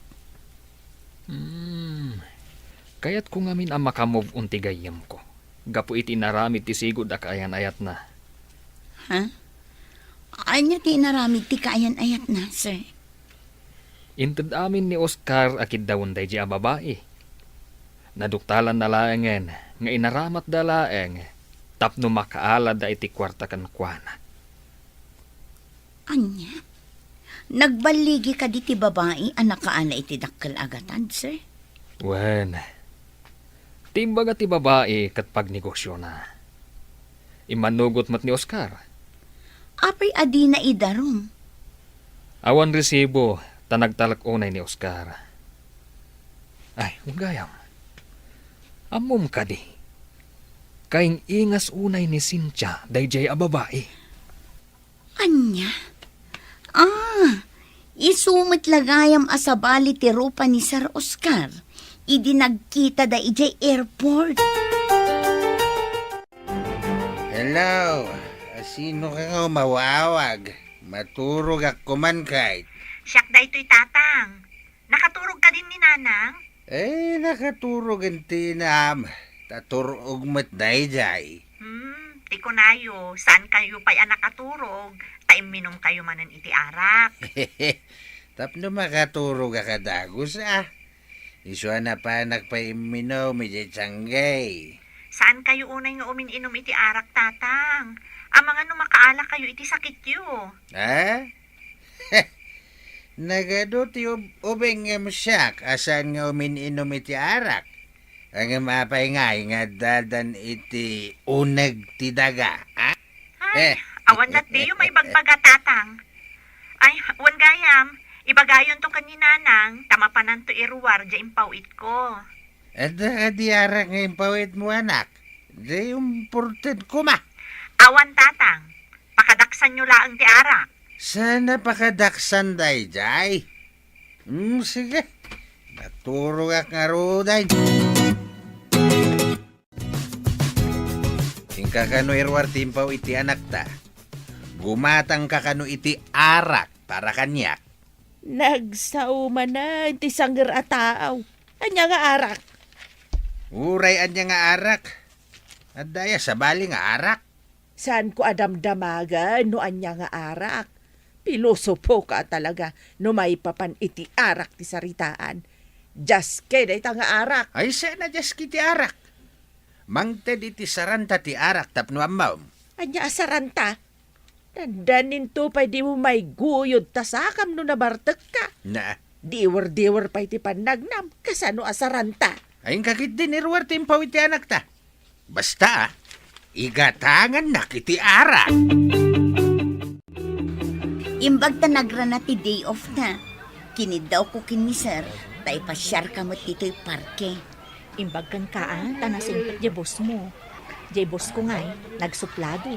Hmm. Kayatko ngamin a maka-move on ti gayyemko gapu iti inaramid ti sigud a kaayan-ayatna. Ha? Ania ti inaramid ti kaayan-ayatna, sir? Inted amin ni Oscar a kiddawen daydiay a babai. Naduktalanna laengen nga inaramatda laeng tapno makaaladda iti kuarta kenkuana. Ania? Nagballigi kadi ti babai a nakaala iti dakkel a gatad, sir? Wen, ti imbaga ti babai ket pagnegosiona. Immanugot met ni Oscar. Apay a dina idarum? Awan resibo, ta nagtalek unay ni Oscar. Ay, gayam. Ammom kadi? Kaing-ingas unay ni Cynthia daydiay a babai. Ania? Ah, isu met la gayam a sabali ti rupa ni Sir Oscar idi nagkitada idiay airport. Hello, sino ka nga umawawag? Maturogak kuman kayt. Siak daytoy, Tatang. Nakaturog kadin ni Nanang? Eh, nakaturog ti inam. Ta turog met daydiay. Hmm, ti kunayo, saan kayo pay a nakaturog, ta imminom kayo manen iti arak. Tapno makaturog a kadagus, ah. Isu a napanak pay imminom iti tianggay. Saan kayo unay nga umin-inom iti arak, Tatang? Amangan no makaala kayo iti sakityo. Ha? Nagadu ti ub-, ubing ngem siak a saan nga umin-inom iti arak. Ngem apay ngay nga addadan iti uneg ti daga, ha? Ay, eh, awan latdiyo maibagbaga, Tatang. Ay, wen gayam, ibagayonto ken ni Nanang, ta mapananto iruar diay impaw-itko. Adda kadi arak nga impaw-itmo, anak? Di umported koma. Awan, Tatang. Pakadaksanyo laeng ti arak. Sana pakadaksan daydiay. Hmm, sige. Naturogak ngaruden. Inka kano iruar ti impaw iti anakta. Gumatangka kano iti arak para kaniak. Nagsao manen ti sanger a taaw. Ania nga arak? Uray ania nga arak? Adda aya sabali nga arak? Saanko a damdamagen no ania nga arak. Pilosopoka talaga no maipapan iti arak ti saritaan. Jaske dayta nga arak. Ay, saan a jaske ti arak? Mangted iti saranta ti arak tapno ammom. Ania a saranta? Dandaninto pay dimo maiguyod ta sakam no nabartekka. Na. Diwer-diwer pay ti pannagnam, kasano a saranta? Ay, inka ketdin iruar ti impaw iti anakta. Basta, ah, igatangannak iti arak. Imbag ta nagrana ti day off na, kiniddawko ken ni Sir, ta ipasiarka met ditoy parke. Imbag kenka, a, ta nasingpet diay boss mo. Diay boss ko ngay, nagsuplado.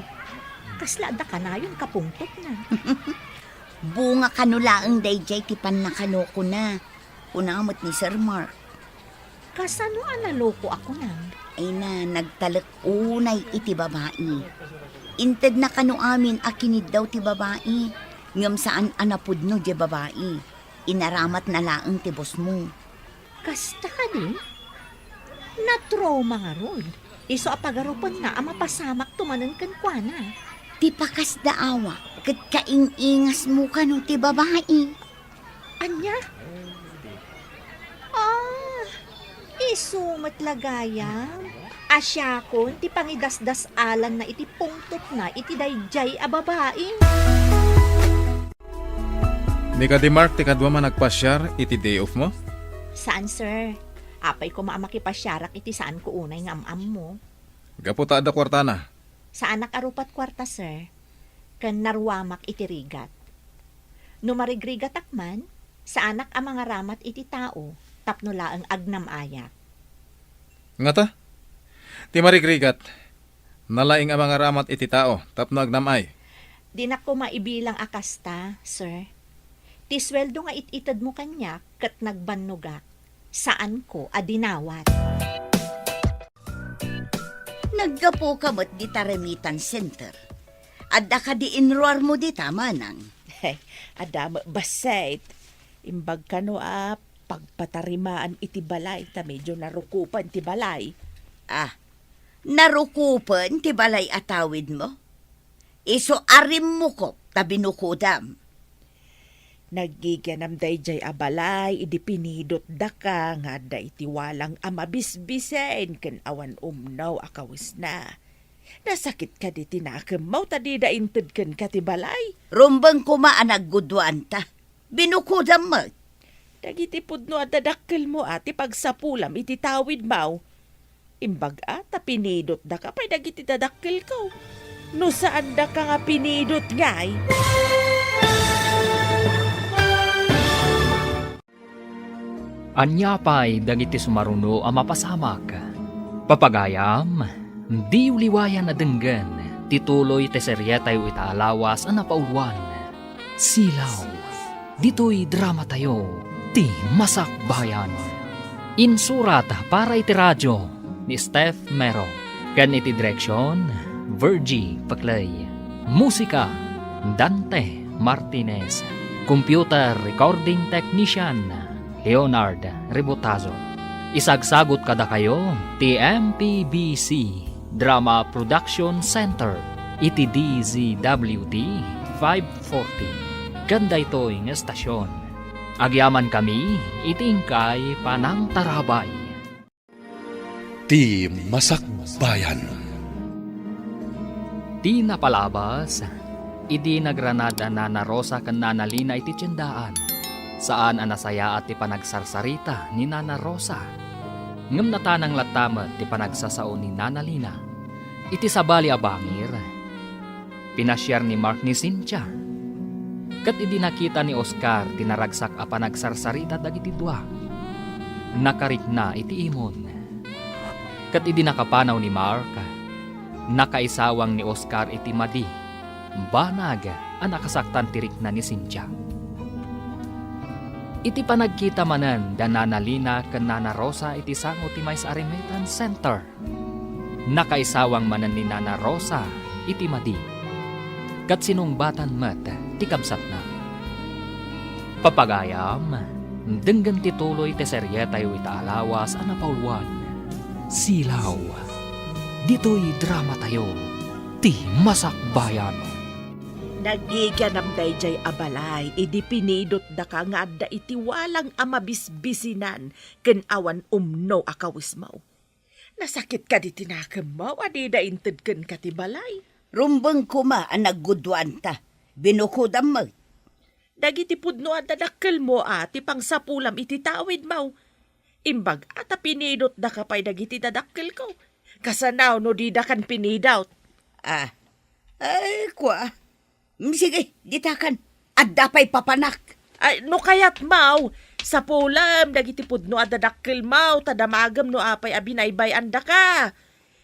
Kasla adda kanayon kapungtotna. Bunga kano laeng daydiay ti pannakanokona, kuna met ni Sir Mark. Kasano a naloko a kunam? Ay na, nagtalek unay iti babai. Intedna kano amin a kiniddaw ti babai, ngem saan a napudno diay babai. Inaramatna laeng ti boss mo. Kasta kadi? Natrauma ngarud. Isu a pagarupenna a mapasamakto manen kenkuana. Ti pakasdaawa ket kaing-ingasmo kano ti babai. Ania? Ah, isu met la gayam. A siakon ti pangidasdas-alanna iti pungtotna iti daydiay a babai. Ni kadi Mark ti kaduam a nagpasiar iti day off mo? Saan, sir. Apay koma a makipasiarak iti saanko unay nga am-ammo. Gapu ta adda kuartana. Saanak a rupat kuarta, sir. Ken naruamak iti rigat. No marigrigatak man, saanak a mangaramat iti tao tapno laeng agnam-ayak. Ngata? Ti marigrigat, nalaing a mangaramat iti tao tapno agnam-ay. Dinak koma ibilang a kasta, sir. Ti sueldo nga it-itedmo kaniak ket nagbannogak, saanko a dinawat. Naggapuka met dita remittance center. Adda kadi inruarmo dita, manang? Adda met bassit. Imbag kano a pagpatarimaan iti balay ta medio narukupen ti balay. Ah, narukupen ti balay a tawidmo? Isu a rimmukop ta binukodam. Naggigianam daydiay a balay idi pinidotdaka nga adda iti walang a mabisbisen ken awan umno a kawesna. Nasakit kadi ti nakemmo ta dida inted kenka ti balay? Rumbeng koma a nagguduanta. Binukodam met. Dagiti pudno a dadakkelmo a ti pagsapulam iti tawidmo. Imbag-a ta pinidotdaka pay dagiti dadakkelko. No saandaka nga pinidot ngay. Ania pay dagiti sumaruno a mapasamak? Papagayam, diyo liwayan a denggen ti tuloy ti serietayo ita a lawas a napauluan, Silaw. Ditoy dramatayo, ti Masakbayan. Insurat para iti radio ni Steph Mero, ken iti direksion, Virgie Paclay. Musika, Dante Martinez. Computer recording technician, Leonard Rebotazo. Isagsagut kadakayo ti M P B C Drama Production Center iti D Z W T five forty. Ken daytoy nga estasion, agyamankami iti inkay panangtarabay. Ti Masakbayan. Ti napalabas, idi nagranad a Nana Rosa ken Nana Lina iti tiendaan, saan a nasayaat ti panagsarsarita ni Nana Rosa. Ngem natanang latta met ti panagsasao ni Nana Lina. Iti sabali a bangir, pinasiar ni Mark ni Cynthia. Ket idi nakita ni Oscar ti naragsak a panagsarsarita dagiti dua, nakarikna iti imon. Ket idi nakapanaw ni Mark, nakaisawang ni Oscar iti madi, banag a nakasaktan ti rikna ni Cynthia. Iti panagkita manen da Nana Lina ken Nana Rosa iti sango ti maysa a remittance center, nakaisawang manen ni Nana Rosa iti madi, ket sinungbatan met ti kabsatna. Papagayam, denggen ti tuloy ti serietayo ita a lawas a napauluan, Silaw. Ditoy dramatayo, ti Masakbayan. Naggigianam daydiay a balay idi pinidotdaka nga adda iti walang a mabisbisinan ken awan umno a kawesmo. Nasakit kadi ti nakemmo a dida inted kenka ti balay? Rumbeng koma a nagguduanta. Binukodam met. Dagiti pudno a dadakkelmo a ti pangsapulam iti tawidmo. Imbag-a ta pinidotdaka pay dagiti dadakkelko. Kasano no didakan pinidot? Ah, ay, kua. Mm, sige, ditakan. Adda pay papanak. Ay, no kayatmo, sapulem dagiti pudno a dadakkelmo, ta damagem no apay a binaybay-andaka.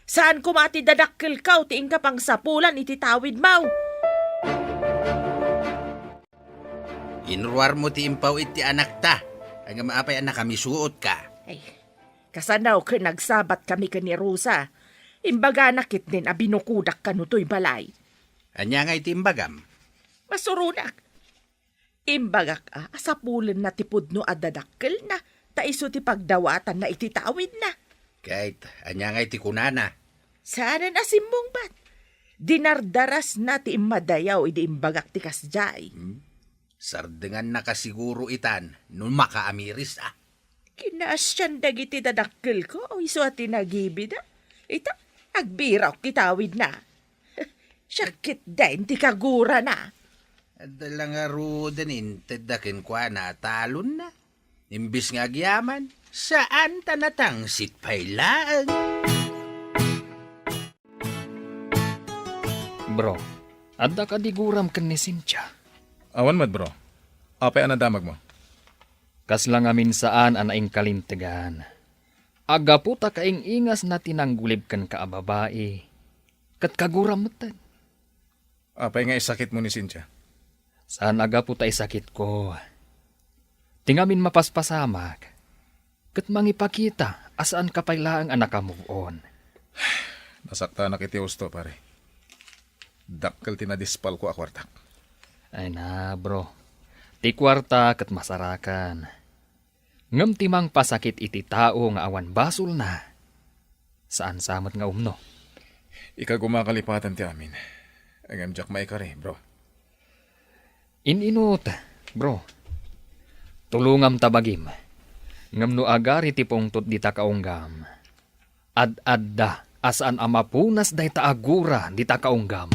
Saan koma ti dadakkelko ti inka pangsapulan iti tawidmo. Inruarmo ti impaw-it ti anakta. Ngem apay a nakamisuotka? Ay, kasano ket nagsabat kami ken ni Rosa. Imbagana ketdin a binukodak kano toy balay. Ania ngay ti imbagam? Masuronak. Imbagak a, a sapulenna ti pudno a dadakkelna, ta isu ti pagdawatanna iti tawidna. Ket ania ngay ti kunana? Saanen a simmungbat. Dinardarasna ti immadayaw idi imbagak ti kasdiay. Hmm? Sardengannaka siguro itan no makaamiris a. Kinaasian dagiti dadakkelko, isu a ti nagibida. Ita, agbiraok ti tawidna. Siak ketdin ti kagurana. Adda la ngaruden intedda kenkuana a talonna. Imbes nga agyaman, saan ta natangsit pay laeng. Bro, adda kadi guram ken ni Cynthia? Awan met, bro. Apay a nadamagmo? Kasla ngamin saan a naingkalintegan. Aggapu ta kaing-ingasna ti nanggulib kenka a babai, ket kaguram metten. Apay nga isakitmo ni Cynthia? Saan a gapu ta isakitko. Ti ngamin mapaspasamak, ket mangipakita a saanka pay laeng a naka-move on. Nasaktanak iti husto, pare. Dakkel ti nadispalko a kuartak. Ay na, bro. Ti kuarta ket masarakan. Ngem ti mangpasakit iti tao nga awan basolna, saan sa met nga umno. Ikaguma kalipatan ti amin. Ngem diak maikari, bro. In-inut, bro. Tulongam ta bagim. Ngem no agari ti pungtot dita kaunggam, ad-adda a saan a mapunas dayta a gura dita kaunggam.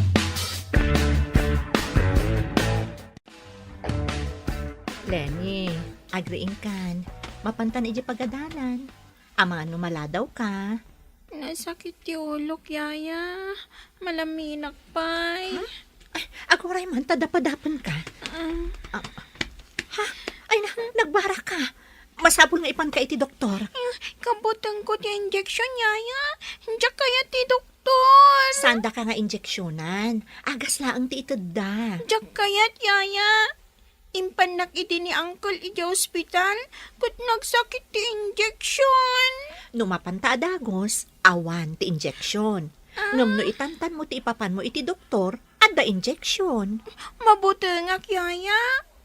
Lenny, agriingkan. Mapantan iti pagadalan. Amangan no maladaw ka. Nasakit ti ulok, Yaya. Malaminak pay. Ha? Ay, aguray man ta dapadapen ka. Mm. Ah. Ha? Ay na, nagbara ka. Masapul nga ipan ka iti doktor. Mm, kabuteng ko ti injection, Yaya. Diak kayat ti doktor. Saan da ka nga injeksionan? Agas laeng ti itedda. Diak kayat, Yaya. Impannak idi ni Uncle idiay ospital, ket nagsakit ti injection. No mapanta a dagos, awan ti injection. Ah. Ngem no itantanmo ti ipapanmo iti doktor, adda injection. Mabutengak, Yaya.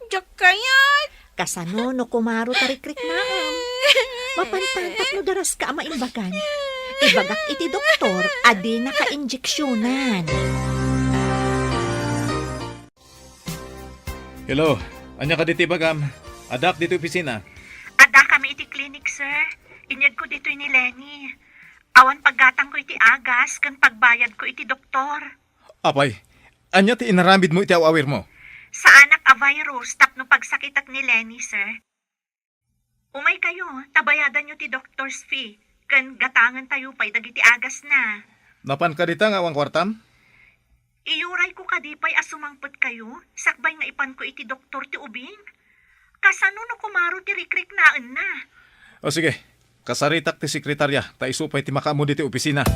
Diak kayat. Kasano no kumaro ta rikriknaem? Mapantan tapno daraska a maimbagan. Ibagak iti doktor a dinaka injeksionan. Hello, ania kadi ti ibagam? Addaak ditoy opisina. Addakami iti klinik, sir. Inyegko ditoy ni Lenny. Awan paggatangko iti agas ken pagbayadko iti doktor. Apay, ania ti inaramidmo iti aw-awirmo? Saanak a virus tapno pagsakitak ni Lenny, sir. Umaykayo, ta bayadanyo ti doctor's fee, ken gatangentayo pay dagiti agasna. Napan kadi ta nga awan kuartam? Iyurayko kadi pay a sumangpetkayo, sakbay nga ipanko iti doktor ti ubing? Kasano no kumaro ti rikriknaenna? O sige, kasaritak ti sekretarya, ta isu pay ti makaammo ditoy opisina.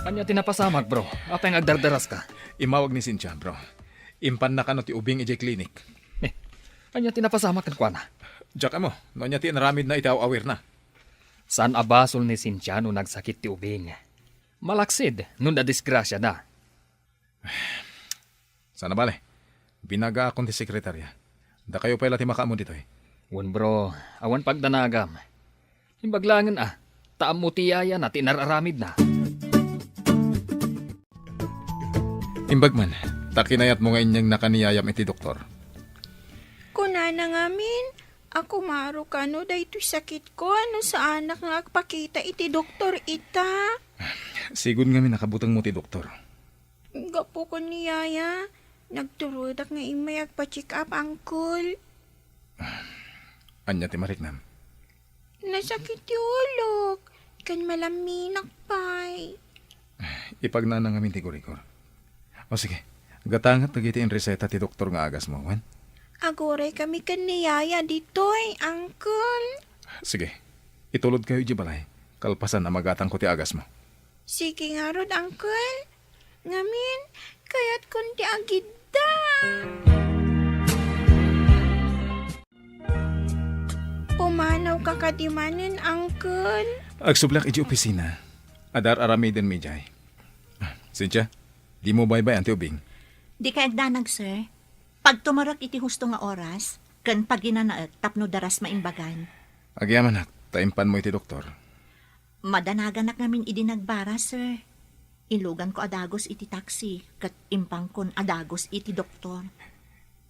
Ania ti napasamak, bro? Apay nga agdardaraska? Immawag ni Cynthia, bro. Impanna kano ti ubing idiay klinik. Eh, ania ti napasamak kenkuana? Diak ammo, no ania ti inaramidna iti aw-awirna. Saan a basol ni Cynthia no nagsakit ti ubing. Malaksid no nadisgrasiada. Sana bale, binagaakon ti sekretarya. Dakayo pay la ti makaammo ditoy. Wen, bro, awan pagdanagam. Imbag laengen a, ta ammo ti yayana ti inar-aramidna. Imbag man, ta kinayatmo nga inyegna ka ni yayam iti doktor. Kunana ngamin, a kumaro kano daytoy sakitko no saanak nga agpakita iti doktor ita. Sigud ngamin a kabutengmo ti doktor. Gapu ken ni yaya, nagturodak nga immay agpa-check up, uncle. Ania ti mariknam? Nasakit ti ulok, ken malaminak pay. Ipagnana ngamin ti gurigor. O sige, gatanget dagiti inreseta ti doktor nga agasmo, wen? Aguraykami ken ni yaya ditoy, uncle. Sige, itulodkayo idiay balay, kalpasan a magatangko ti agasmo. Sige ngarud, uncle. Ngamin, kayatkon ti agidda. Pumanawka kadi manen, uncle? Agsubleak idiay opisina. Adda ar-aramidenmi idiay. Ah, Cynthia, dimo baybay-an ti ubing? Dikay agdanag, sir. Pagtumerek iti husto nga oras, ken paginanaek tapno daras maimbagan. Agyamanak, ta impanmo iti doktor. Madanaganak ngamin idi nagbara, sir. Iluganko a dagus iti taxi, ket impankon a dagus iti doktor.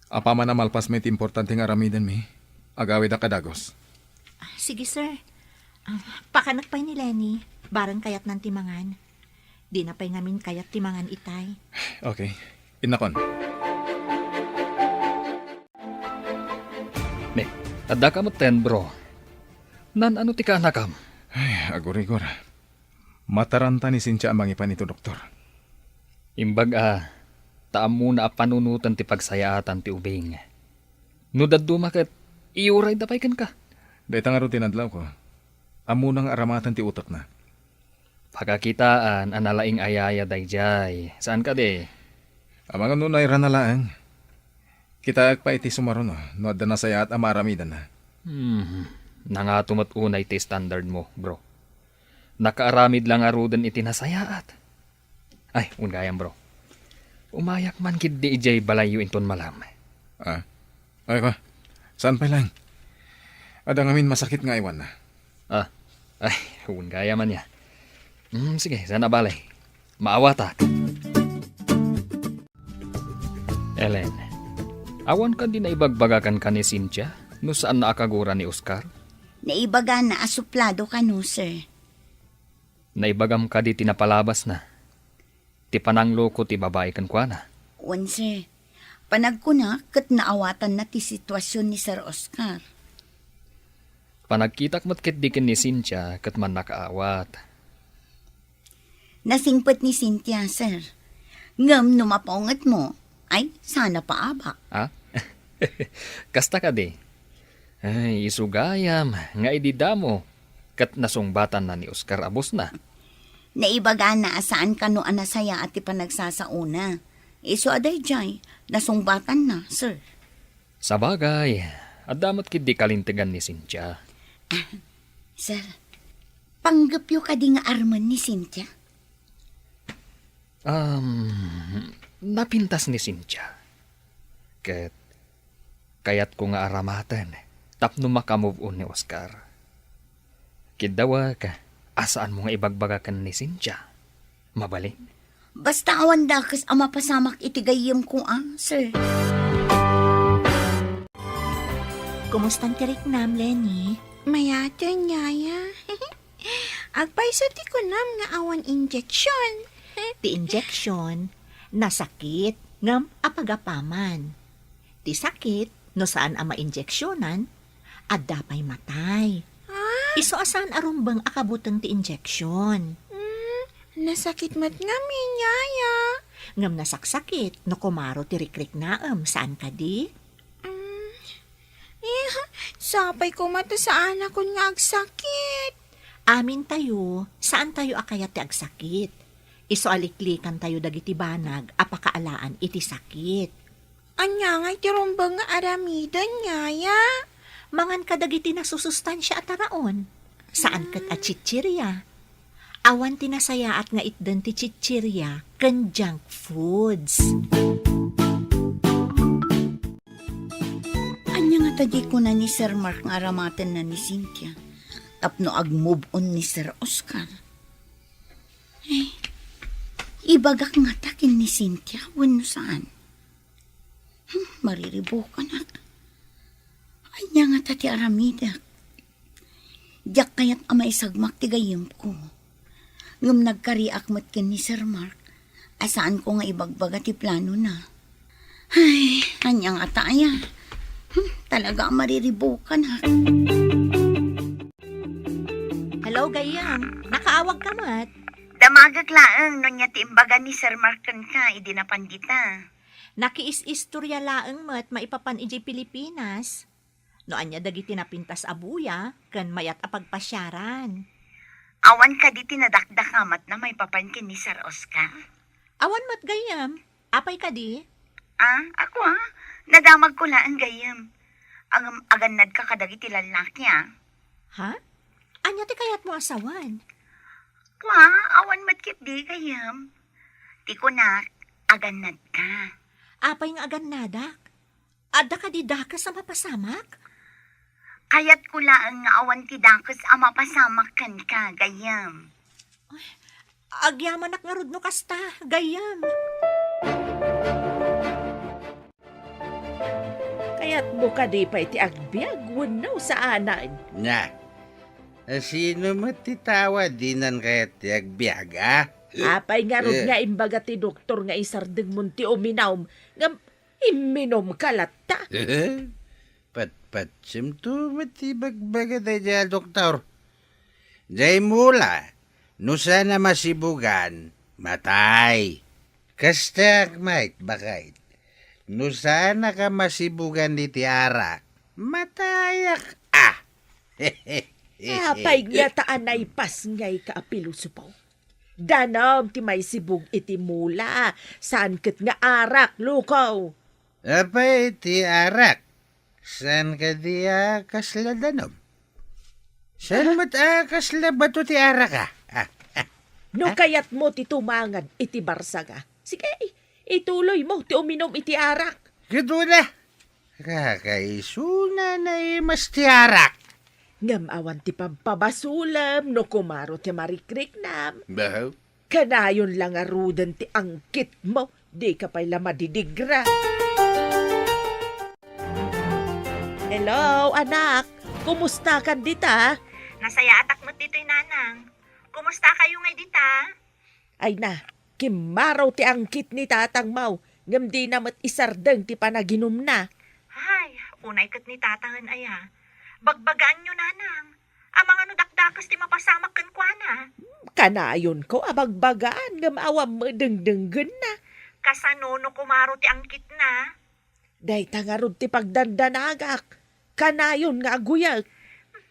Apaman a malpasmo iti importante nga aramidenmi, agawidak a dagus. Ah, sige, sir. Ah, pakanek pay ni Lenny, bareng kayatnan ti mangan. Dina pay ngamin kayat ti mangan itay. Okay. Innakon. Ne, addaka metten, bro. Naan-ano ti kaanakam? Ay, agurigor. Mataranta ni Cynthia a mangipan iti doktor. Imbag a, ta ammona a panunoten ti pagsayaatan ti ubing. No dadduma ket, iyurayda pay kenka. Dayta ngarud ti nadlawko. Ammona nga aramaten ti utekna. Pakakitaan a nalaing a yaya daydiay. Saan kadi? Amangan no nairana laeng. Kitaek pay iti sumaruno no adda nasayaat a maaramidanna. Hmm. Nangato met unay ti standard mo, bro. Nakaaramid la ngaruden iti nasayaat. Ay, wen gayam, bro. Umayak man ketdi idiay balayyo inton malam. Ah? Ay, ka? Saan pay laeng? Adda ngamin masakit nga aywanna. Ah, ay, wen gayam ania. Hmm, sige, saan a bale. Maawatak. Ellen, awan kadi naibagbaga kenka ni Cynthia no saanna a kagura ni Oscar? Naibagana a suplado kano, sir. Naibagam kadi ti napalabasna? Ti panangloko ti babai kenkuana? Wen, sir. Panagkuna ket naawatanna ti situasion ni Sir Oscar. Panagkitak met ketdi ken ni Cynthia ket mannakaawat. Nasingpet ni Cynthia, sir. Ngem no mapaungetmo, ay, saan a paabak. Ah? Kasta kadi? Ay, isu gayam nga idi damo ket nasungbatanna ni Oscar a bosna. Naibagana a saan kano a nasayaat ti panagsasaona. Isu a daydiay, nasungbatanna, sir. Sabagay, adda met ketdi kalintegan ni Cynthia. Ah, sir, panggepyo kadi nga armen ni Cynthia? Um, napintas ni Cynthia. Ket kayatko nga aramaten tapno maka-move on ni Oscar. Kiddawek a saanmo nga ibagbaga ken ni Cynthia. Mabalin? Basta awan dakes a mapasamak iti gayyemko, a, sir. Kumusta ti riknam, Lenny? Mayaten, Yaya. Agpayso ti kunam nga awan injection. Ti injection, nasakit, ngem apagapaman. Ti sakit, no saan a mainjeksionan, adda pay matay. Ah? Isu a saan a rumbeng a kabuteng ti injection. Mm, nasakit met ngamin, Yaya. Ngem nasaksakit no kumaro ti rikriknaem, saan kadi? Mm, eh, sapay koma ta saanakon nga agsakit. Amintayo, saantayo a kayat ti agsakit. Isu a liklikantayo dagiti banag a pakaalaan iti sakit. Ania ngay ti rumbeng nga aramiden, Yaya? Mangan kadagiti nasusustansia a taraon. Saan ket a chichirya. Awan ti nasayaat nga itden ti chichirya ken junk foods. Ania ngata diay kuna ni Sir Mark nga aramatenna ni Cynthia tapno ag-move on ni Sir Oscar? Eh, ibagak ngata ken ni Cynthia wenno saan? Hmm, mariribukanak. Ania ngata ti aramidek? Diak kayat a maisagmak ti gayyemko. Ngem nagkariak met ken ni Sir Mark a saanko nga ibagbaga ti planona. Ay, ania ngata aya? Hmm, talaga a mariribukanak. Hello, gayyem. Nakaawagka met? Damagek laeng no ania ti imbaga ni Sir Mark kenka idi napan dita. Nakiis-istorya laeng met maipapan idiay Pilipinas. No ania dagiti napintas a buya ken mayat a pagpasiaran. Awan kadi ti nadakdakamatna maipapan ken ni Sir Oscar? Awan met gayyem. Apay kadi? Ah, ako, ah. Nadamagko laeng gayyem. Ngem agannadka kadagiti lallaki, ah. Ha? Ania ti kayatmo a sawen? Kua, awan met ketdi gayyem. Ti kunak, agannadka. Apay nga agannadak? Adda kadi dakes a mapasamak? Kayatko laeng nga awan ti dakes a mapasamak kenka, gayyem. Agyamanak ngarud no kasta, gayyem. Kayatmo kadi pay ti agbiag wenno saanen? Nya, sino met ti tao a dinan kayat ti agbiag, a? Apay ngarud Eh. nga imbaga ti doktor nga isardengmon ti uminum ngem imminumka latta? Patpatsemto met ti ibagbaga daydiay a doktor. Diay mula, no saan a masibugan, matay. Kastaak met, baket. No saanak a masibugan iti arak, matayak a. Apay ngata a naipasngayka a pilosopo? Danum ti maisibug iti mula, saan ket nga arak, loko. Apay ti arak? Saan kadi a kasla danum? Saan met a kasla bato ti arak, a? Ah, ah. No kayatmo ti tumangad iti barsaga, sige, ituloymo ti uminum iti arak. Ket una, Kakaisuna na imas ti arak. Ngem awan ti pampabasolem no kumaro ti marikriknam. Bahaw. Kanayon la ngaruden ti angkitmo, dika pay la madidigra. Hello, anak. Kumustakan dita? Nasayaatak met ditoy, nanang. Kumustakayo ngay dita? Ay na, kimmaro ti angkit ni tatangmo, ngem dina met isardeng ti panaginumna. Ay, unay ket ni tatangen aya. Bagbagaanyo, nanang. Amangan no dakdakes ti mapasamak kenkuana. Kanayonko a bagbagaan, ngem awan met dengdenggenna. Kasano no kumaro ti angkitna? Dayta ngarud ti pagdandanagak. Kanayon nga aguyek.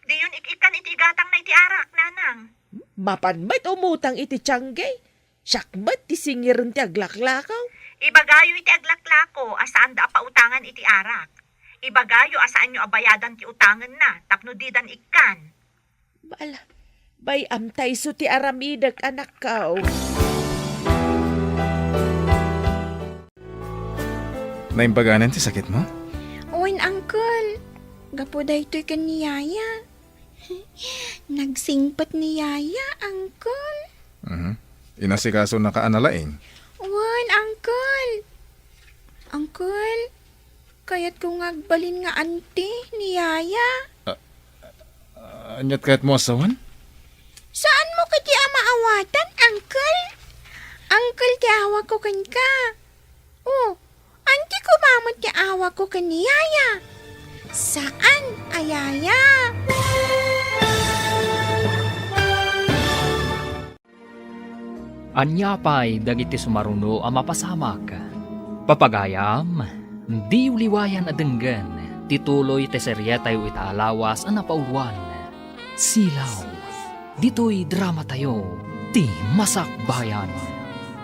Diyon ik-ikkan iti igatangna iti arak, nanang. Mapan met umutang iti tiangge. Siak met ti singiren ti aglaklako. Ibagayo iti aglaklako a saanda a pautangan iti arak. Ibagayo a saanyo a bayadan ti utangenna tapno didan ikkan. Bala, bay-am ta isu ti aramidek, anakko. Naimbaganan ti sakitmo? Wen, Uncle. Gapu daytoy ken ni Yaya. Nagsingpet ni Yaya, Uncle. Mhm. Inasikaso na ka a nalaing? Wen, Uncle. Uncle, kayatko nga agbalin nga anti ni Yaya. Ah, ah, aniat kayatmo a sawen? Saanmo kadi a maawatan, Uncle? Uncle ti awagko kenka. Oh, anti koma met ti awagko ken ni Yaya. Saan a Yaya? Ania pay dagiti sumaruno a mapasamak? Papagayam, diyo liwayan a denggen ti tuloy ti serietayo ita a lawas a napauluan, Silaw. Ditoy dramatayo, ti Masakbayan.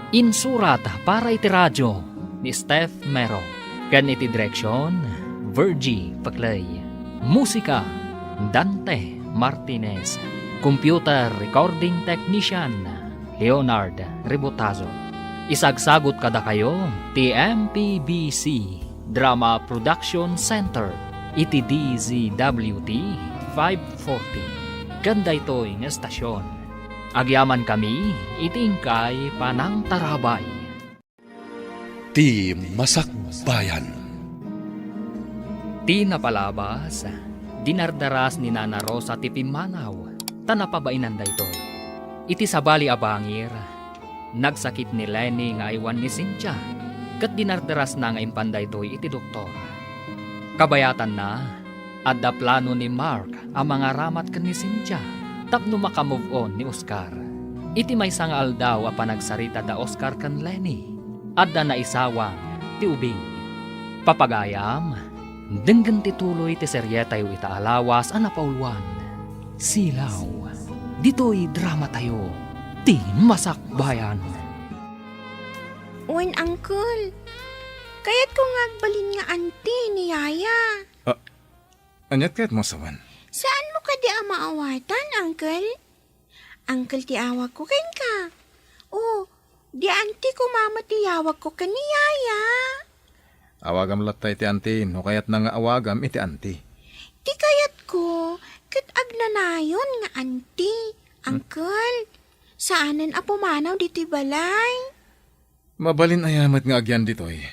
Insurat para iti radio ni Steph Mero, ken iti direksion, Virgie Paclay. Musika, Dante Martinez. Computer recording technician, Leonard Rebotazo. Isagsagut kadakayo ti M P B C Drama Production Center iti D Z W T five forty. Ken daytoy nga estasion, agyamankami iti inkay panangtarabay. Ti Masakbayan. Ti napalabas, dinardaras ni Nana Rosa ti pimmanaw, ta napabainan daytoy. Iti sabali a bangir, nagsakit ni Lenny nga aywan ni Cynthia, ket dinardarasna nga impan daytoy iti doktor. Kabayatanna, adda plano ni Mark a mangaramat ken ni Cynthia tapno maka-move on ni Oscar. Iti maysa nga aldaw a panagsarita da Oscar ken Lenny, adda naisawang ti ubing. Papagayam, denggen ti tuloy ti serietayo ita a lawas a napauluan, Silaw. Ditoy dramatayo, ti Masakbayan. Wen, Uncle. Kayatko nga agbalin nga anti ni Yaya. Ah, aniat kayatmo a sawen? Saanmo kadi a maawatan, Uncle? Uncle ti awagko kenka. Oh, di anti koma met ti awagko ken ni Yaya. Awagam latta iti anti no kayatna nga awagam iti anti. Ti kayatko, ket agnanayon nga anti, Hmm. Uncle. Saanen a pumanaw ditoy balay. Mabalin aya met nga agyan ditoy?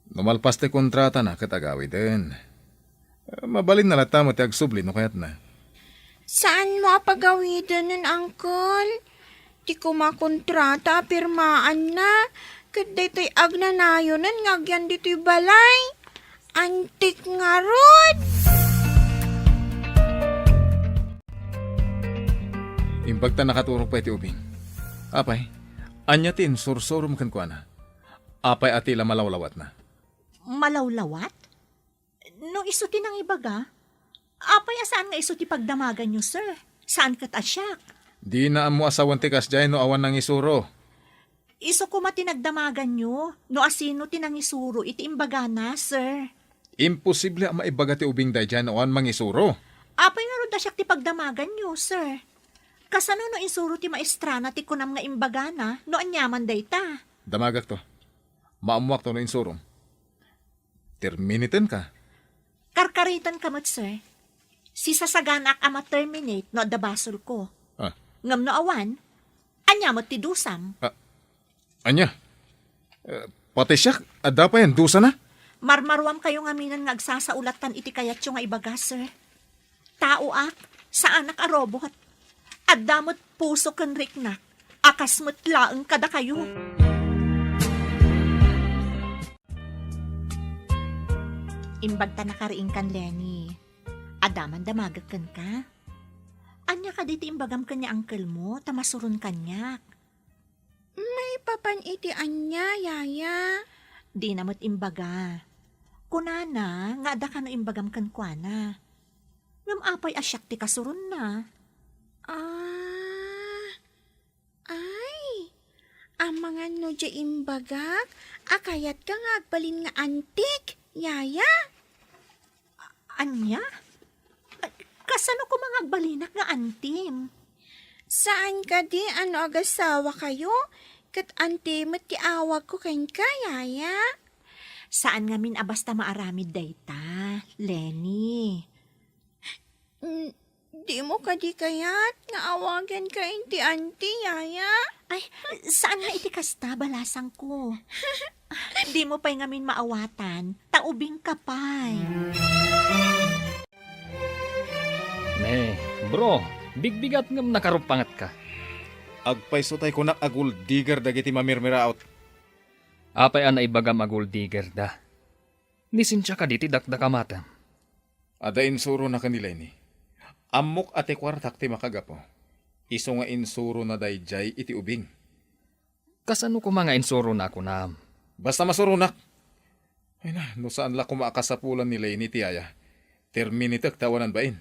No malpas ti kontratana ket agawiden. Mabalinna latta met ti agsubli no kayatna. Saanmo a pagawidenen, Uncle? Ti koma kontrata a pirmaanna, ket daytoy agnanayonen nga agyan ditoy balay. Antik ngarud! Imbag ta nakaturog pay ti ubing. Apay, ania ti insursurom kenkuana? Apay a ti la malawlawatna? Malawlawat? No isu ti nangibaga, apay a saan nga isu ti pagdamaganyo, sir? Saan ket a siak? Dina ammo a sawen ti kasdiay no awan nangisuro. Isu koma ti nagdamaganyo no asino ti nangisuro iti imbagana, sir. Imposible a maibaga ti ubing daydiay no awan mangisuro. Apay ngarud a siak ti pagdamaganyo, sir? Kasano no insuro ti maestrana ti kunam nga imbagana no aniaman dayta? Damagakto. Maammuakto no insurom. Terminitenka? Karkaritenka met, sir. Sisasaganaak a ma-terminate no adda basolko. Ah. Ngem no awan, ania met ti dusam? Ah, ania? Eh, pati siak, adda pay a dusana? Marmaruamkayo ngaminen nga agsasaulatan iti kayatyo nga ibaga, sir. Taoak, saanak a robot. Adda met puso ken riknak a kas met laeng kadakayo. Imbagta nakariingkan, Lenny. Adda man damagek kenka. Ania kadi ti imbagam ken ni uncle mo ta masuron kaniak? Maipapan iti ania, Yaya? Dina met imbaga. Kunana nga adda kano imbagam kenkuana. Ngem apay a siak ti kasuronna? Ah, ay, amangan no diay imbagak a kayatka nga agbalin nga antik, Yaya? Ania? Ay, kasano koma nga agbalinak nga antim? Saan kadi a no agasawakayo, ket anti met ti awagko kenka, Yaya? Saan ngamin a basta maaramid dayta, Lenny. Mm, dimo kadi kayat nga awaganka iti anti, Yaya? Ay, saan nga iti kasta, balasangko. Dimo pay ngamin maawatan, ta ubingka pay. Ne, bro, bigbigat ngem nakaruppangetka. Agpayso tay kunak a gold digger dagiti mamirmiraot. Apay a naibagam a gold digger da? Ni Cynthia kadi ti dakdakamatem? Adda insurona ken ni Lenny. Ammok a ti kuartak ti makagapu. Isu nga insurona daydiay iti ubing. Kasano koma nga insurona a kunam? Basta masuronak. Ay na, no saan la koma a kasapulan ni Lenny ti yaya, terminatek ta awanan bain.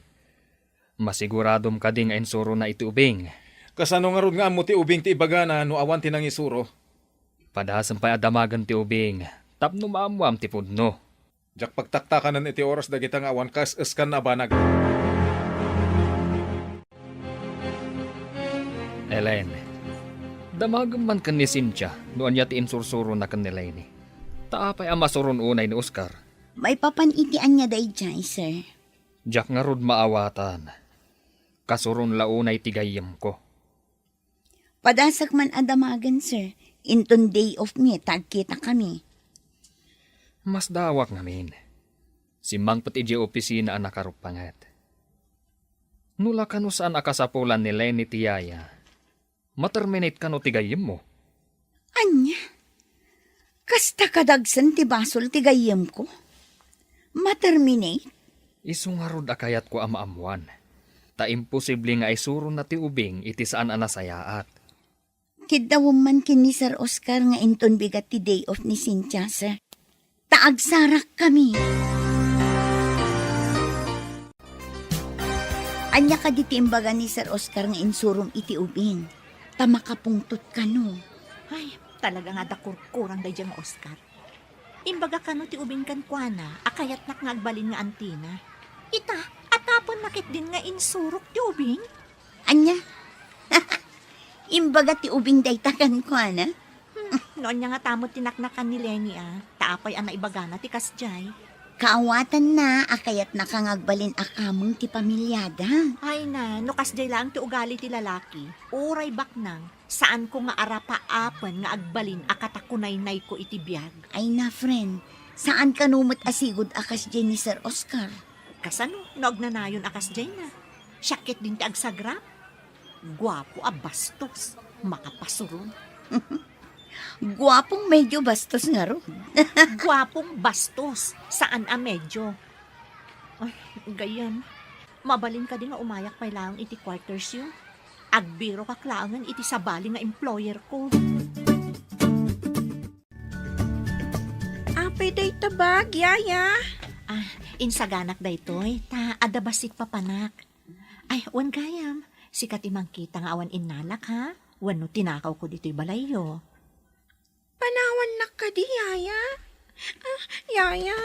Masiguradom kadi nga insurona iti ubing? Kasano ngarud nga ammo ti ubing ti ibagana no awan ti nangisuro? Padasem pay a damagen ti ubing tapno maammoam ti pudno. Diak pagtaktakanen iti oras dagita nga awan kaes-eskanna a banag. Elaine, damagem man ken ni Cynthia no ania ti insursurona ken ni Lenny. Ta apay a masuron unay ni Oscar? Maipapan iti ania daydiay, sir? Diak ngarud maawatan. Kasuron la unay ti gayyemko. Padasek man a damagen, sir. Inton day off mi, ta agkitakami. Masdaawak ngamin. Simmangpet idiay opisina a nakaruppanget. No la kano saan a kasapulan ni Lenny ti yaya, materminate kano ti gayyemmo. Ania? Kasta kadagsen ti basol ti gayyemko? Materminate? Isu ngarud a kayatko a maammoan. Ta imposible nga isurona ti ubing iti saan a nasayaat. Kiddawem man ken ni Sir Oscar nga inton bigat ti day off ni Cynthia, sir. Ta agsarakkami. Ania kadi ti imbaga ni Sir Oscar nga insurom iti ubing? Ta makapungtot kano. Ay, talaga nga adda kurkurang daydiay nga Oscar. Imbaga kano ti ubing kenkuana a kayatnak nga agbalin nga antina. Ita, atapenna ketdin nga insurok ti ubing? Ania? Imbaga ti ubing dayta kenkuana? Hmm, no ania ngata met ti naknakan ni Lenny a, ta apay a naibagana ti kasdiay? Kaawatanna a kayatnaka nga agbalin a kameng ti pamiliada. Ay na, no kasdiay laeng ti ugali ti lalaki, uray baknang, saanko nga arapaapen nga agbalin a katakunaynayko iti biag. Ay na, friend, saan kano met a sigud a kasdiay ni Sir Oscar? Kasano no agnanayon a kasdiay na? Siak ketdin ti agsagrap. Guapo a bastos, makapasuron. Guapong medyo bastos ngarud. Guapong bastos, saan a medyo. Ay, gayyem. Mabalin kadi nga umayak pay laeng iti quarters yo? Agbirokak laengen iti sabali nga employer ko. Apay dayta bag, Yaya? Ah, insaganak daytoy, ta adda bassit papanak. Ay, wen gayam, sika ti mangkita nga awan innalak, ha? Wenno tinakawko ditoy balayyo. Panawannak kadi, Yaya? Ah, Yaya,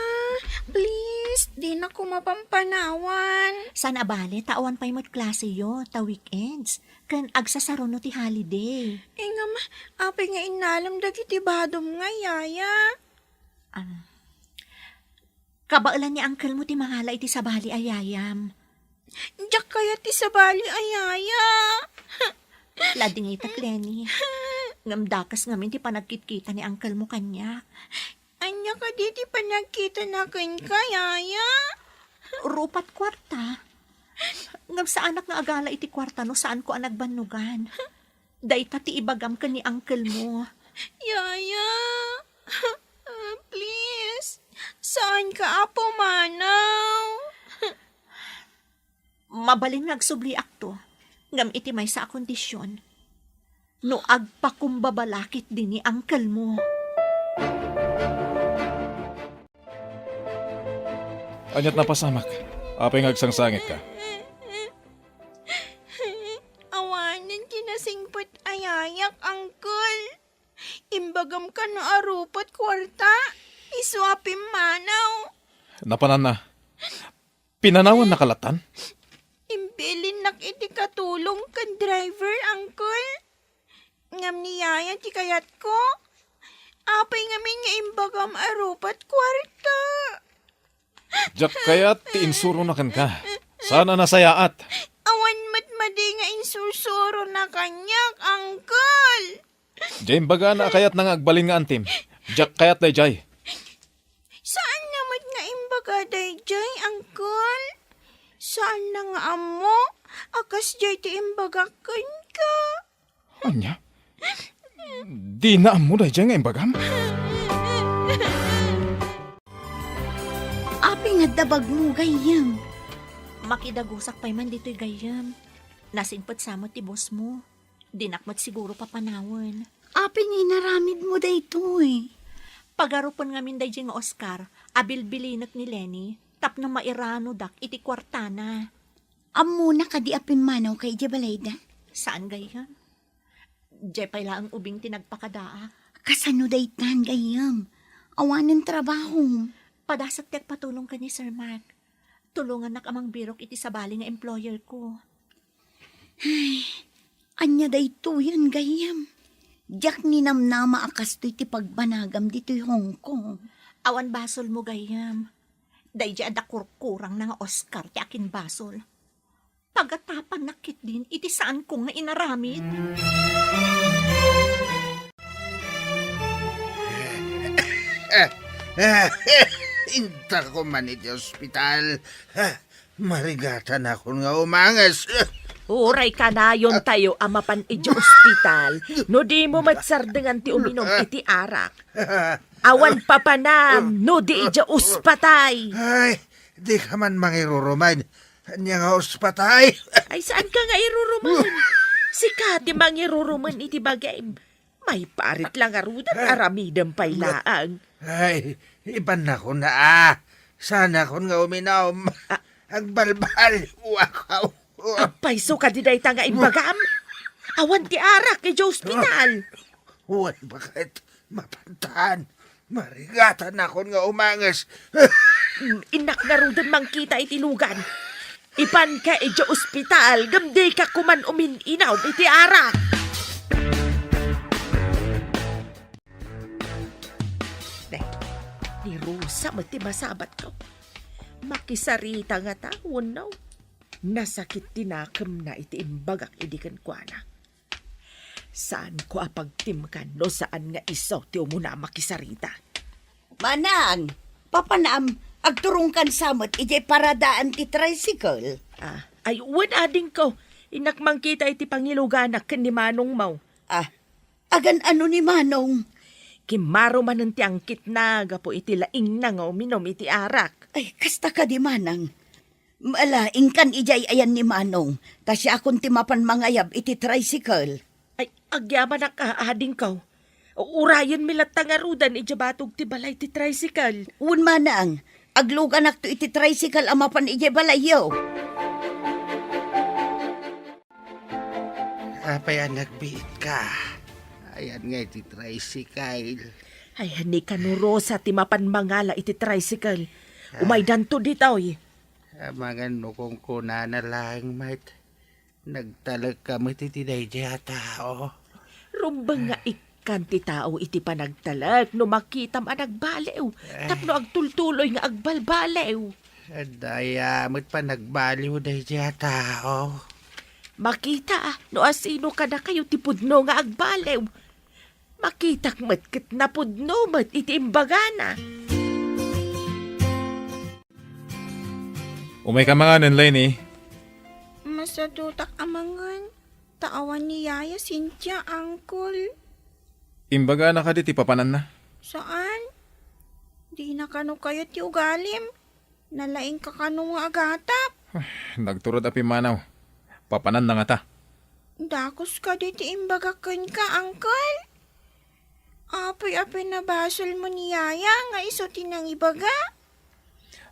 please, dinako mapampanawan. Saan a bale, ta awan pay met klaseyo, ta weekends. Ken agsasaruno ti holiday. Ngem, apay nga innalem dagiti badom nga, Yaya? Ah, Kabaelan ni uncle mo ti mangala iti sabali a yayam. Diak kayat ti sabali a yaya. Ladingitak, Lenny. Ngem dakes ngamin ti panagkitkita ni uncle mo kaniak. Ania kadi ti panagkitana kenka, yaya? Rupat kuarta. Ngem saanak nga agala iti kuarta no saanko a nagbannogan. Dayta ti ibagam ken ni uncle mo. Yaya, please, saanka a pumanaw. Mabalin nga agsubliakto, ngem iti maysa a kondisyon, no agpakumbaba la ketdi ni uncle mo. Aniat napasamak? Apay nga agsangsangitka? Awanen ti nasingpet a yayak, uncle. Imbagam kano a rupat kuarta, isu a pimmanaw. Napananna. Pinanawan na kalatan? Imbilinnak iti katulong ken driver, uncle. Ngem ni yaya ti kayatko. Apay ngamin nga imbagam a rupat kuarta? Diak kayat ti insurona kenka. Saan a nasayaat. Awan met madi nga insursurona kaniak, uncle. Diay imbagana a kayatna nga agbalin nga antim. Diak kayat daydiay. Saan na met nga imbaga daydiay, uncle? Saan na nga ammo a kasdiay ti imbagak kenka? Ania? Dina ammo daydiay nga imbagam? Apay nga adda bagmo, gayyem? Makidagusak pay man ditoy, gayyem. Nasingpet sa met ti boss mo. Dinak met siguro papanawen. Apay nga inaramidmo daytoy? Pagarupen ngamin daydiay nga Oscar a bilbilinek ni Lenny tapno mairanodak iti kuartana. Ammona kadi a pimmanawka idiay balayda? Saan, gayyem. Diay pay laeng ubing ti nagpakadaak. Kasano daytan, gayyem? Awanen trabahom. Padasek ti agpatulong ken ni Sir Mark. Tulongannak a mangbirok iti sabali nga employer ko. Ay, ania daytoyen, gayyem? Diak ninamnama a kastoy ti pagbanagam ditoy Hong Kong. Awan basolmo, gayyem. Daydiay adda kurkurangna nga Oscar ti akinbasol. Pagatapannak ketdin iti saanko nga inaramid. Intako man iti ospital. Marigatanakon nga umanges. Uray kanayontayo a mapan idiay ospital no dimo met sardengan ti uminum iti arak. Awan papanam no di idiay ospatay. Ay, dika man mangirurumen. Ania nga ospatay? Ay, saanka nga irurumen? Sika ti mangirurumen iti bagim. Maiparit la ngaruden, aramidem pay laeng. Ay, ibannakon a. Saanakon nga uminum. Ah. Agbalbaliwak. Apay, isu kadi dayta nga imbagam? Awan ti arak idiay ospital. Wen, baket, mapantan. Marigatanakon nga umanges. Innak ngaruden mangkita iti lugan. Ipanka idiay ospital, ngem dika koman umin-inum iti arak. Deh, ni Rosa met ti masabatko. Makisarita ngata wenno? Nasakit ti nakemna iti imbagak idi kenkuana. Saanko a pagtimkan no saan nga isu ti umuna a makisarita. Manang, papanam, agturongkan sa met idiay paradaan ti tricycle. Ah, ay, wen, adingko. Innak mangkita iti pangiluganak ken ni manongmo. Ah, agan-ano ni manong? Kimmaro manen ti angkitna gapu iti laingna nga uminum iti arak. Ay, kasta kadi, manang. Ala, inkan idiay ayan ni manong, ta siakon ti mapan mangayab iti tricycle. Ay, agyamanak a, adingko. Urayenmi latta ngaruden idiay batog ti balay ti tricycle. Wen, manang, agluganakto iti tricycle a mapan idiay balayyo. Apay a nagbiitka? Ayan nga iti tricycle. Ay, ni kano Rosa ti mapan mangala iti tricycle. Ah. Umaydanto ditoy. Amangan no kunkunana laeng met. Nagtalekka met iti daydiay a tao. Rumbeng nga ikka. Kan ti tao iti panagtalek no makitam a nagbaliw, tapno agtultuloy nga agbalbaliw. Daya met panagbaliw daydiay a tao. Makita no asino kadakayo ti pudno nga agbaliw. Makitak met ket napudno met iti imbagana. Umayka manganen, Lenny. Masadutak a mangan, ta awan ni Yaya Cynthia, Uncle. Imbagana kadi ti papananna? Saan. Dina kano kayat ti ugalim. Nalaingka kano nga agatap. Nagturod a pimmanaw. Papananna ngata. Dakes kadi ti imbagak kenka, Uncle? Apay a pinabasolmo ni Yaya nga isu ti nangibaga?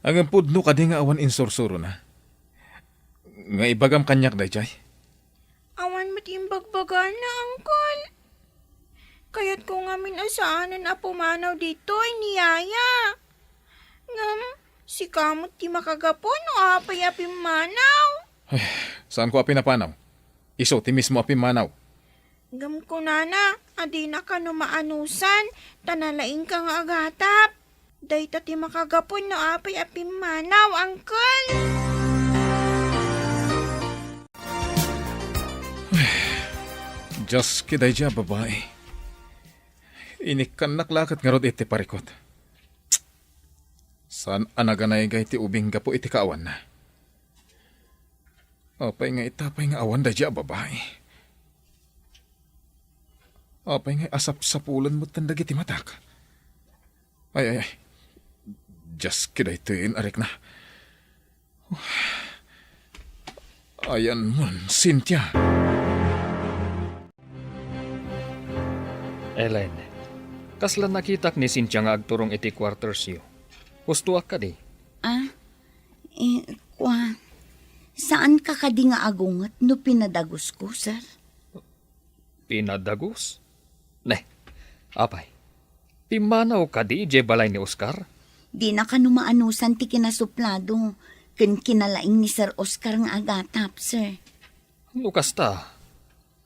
Ngem pudno kadi nga awan insursurona? Nga ibagam kaniak daydiay? Awan met imbagbagana, Uncle. Kayatko ngamin a saanen a pumanaw ditoy ni Yaya. Ngem, sika met ti makagapu no apay a pimmanaw. Ay, saanko a pinapanaw. Isu ti mismo a pimmanaw. Ngem kunana a dina kano maanusan, ta nalaingka nga agatap. Dayta ti makagapu no apay a pimmanaw, Uncle. Dios, ket daydiay a babai. Inikkannak la ket ngarud iti parikut. Saan a naganaygay ti ubing gapu iti kaawanna. Apay nga ita pay nga awan daydiay a babai? Apay nga asapsapulen metten dagiti matak? Ay, ay, ay. Dios, ket daytoyen a rikna. Ayanmon, Cynthia. Ellen, kasla nakitak ni Cynthia nga agturong iti quartersyo. Hustoak kadi? Ah, eh, kua, saanka kadi nga agunget no pinadagusko, sir? Pinadagus? Ne, apay, pimmanaw kadi idiay balay ni Oscar? Dina kano maanusan ti kinasuplado ken kinalaing ni Sir Oscar nga agatap, sir. No kasta,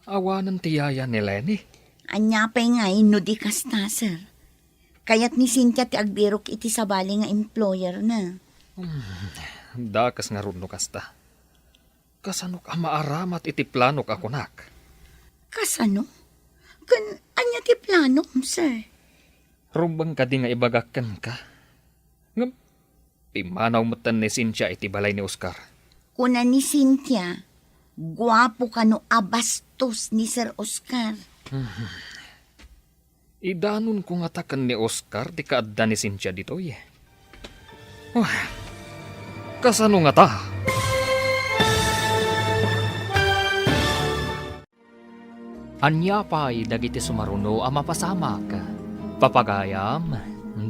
awanen ti yaya ni Lenny? Ania pay ngay no di kasta, sir? Kayat ni Cynthia ti agbirok iti sabali nga employer na. Hmm, dakes ngarud no kasta. Kasanok a maaramat iti planok a kunak? Kasano? Ken ania ti planom, sir? Rumbeng kadi nga ibagak kenka? Ngem, pimmanaw metten ni Cynthia iti balay ni Oscar. Kuna ni Cynthia, guapo kano a bastos ni Sir Oscar. Idanonko ngata ken ni Oscar ti kaadda ni Cynthia ditoy. Ah, kasano ngata? Ania pay dagiti sumaruno a mapasamak? Papagayam,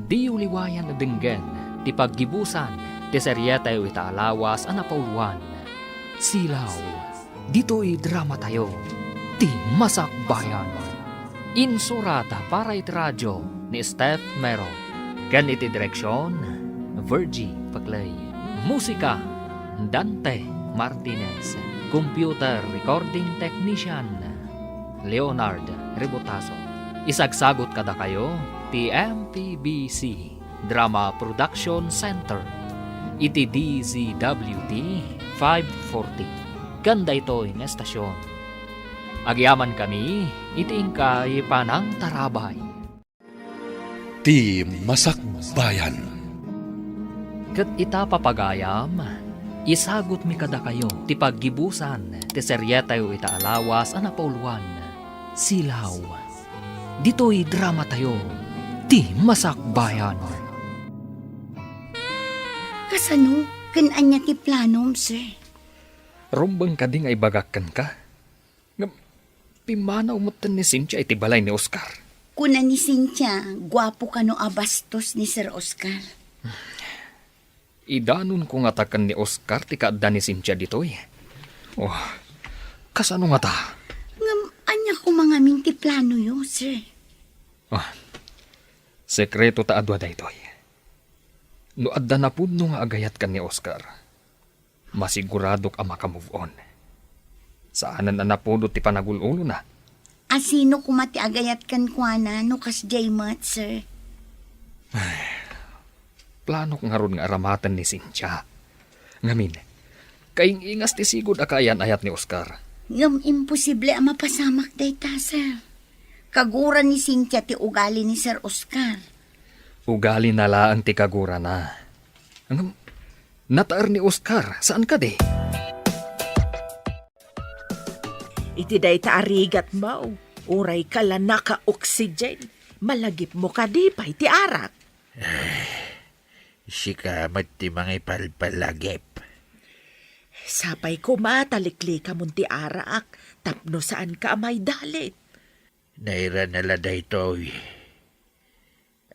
diyo liwayan a denggen ti paggibusan ti serietayo ita a lawas a napauluan, Silaw. Ditoy dramatayo, ti Masakbayan. Insurat para iti radio ni Steph Mero, ken iti direksion, Virgie Paclay. Musika, Dante Martinez. Computer recording technician, Leonard Rebotazo. Isagsagut kadakayo ti M P B C Drama Production Center iti D Z W T five forty ken daytoy nga estasion. Agyamankami iti inkay panangtarabay. Ti Masakbayan. Ket ita, papagayam, isagutmi kadakayo ti paggibusan ti serietayo ita a lawas a napauluan, Silaw. Ditoy dramatayo, ti Masakbayan. Kasano? Ken ania ti planom, sir? Rumbeng kadi nga ibagak kenka? Ngem, pimmanaw metten ni Cynthia iti balay ni Oscar. Kuna ni Cynthia, guapo kano a bastos ni Sir Oscar. Idanonko ngata ken ni Oscar ti kaadda ni Cynthia ditoy. Oh, kasano ngata? Ngem, ania koma ngamin ti planoyo, sir? Ah, sekreto ta a dua daytoy. No adda napudno nga agayat ken ni Oscar, masiguradok a maka-move on. Saanen a napudot ti panagul-ulona. Asino koma ti agayat kenkuana no kasdiay met, sir? Planok ngarud nga aramaten ni Cynthia. Ngamin, kaing-ingas ti sigud a kaayan-ayat ni Oscar. Ngem imposible a mapasamak dayta, sir. Kagura ni Cynthia ti ugali ni Sir Oscar. Ugalina laeng ti kagurana. Ngem, nataer ni Oscar, saan kadi? Iti dayta a rigatmo, uray ka la naka-oxygen, malagipmo kadi pay ti arak? Sika met ti mangipalpalagip. Sapay koma ta liklikamon ti arak tapno saanka a maidalit. Nairana la daytoy.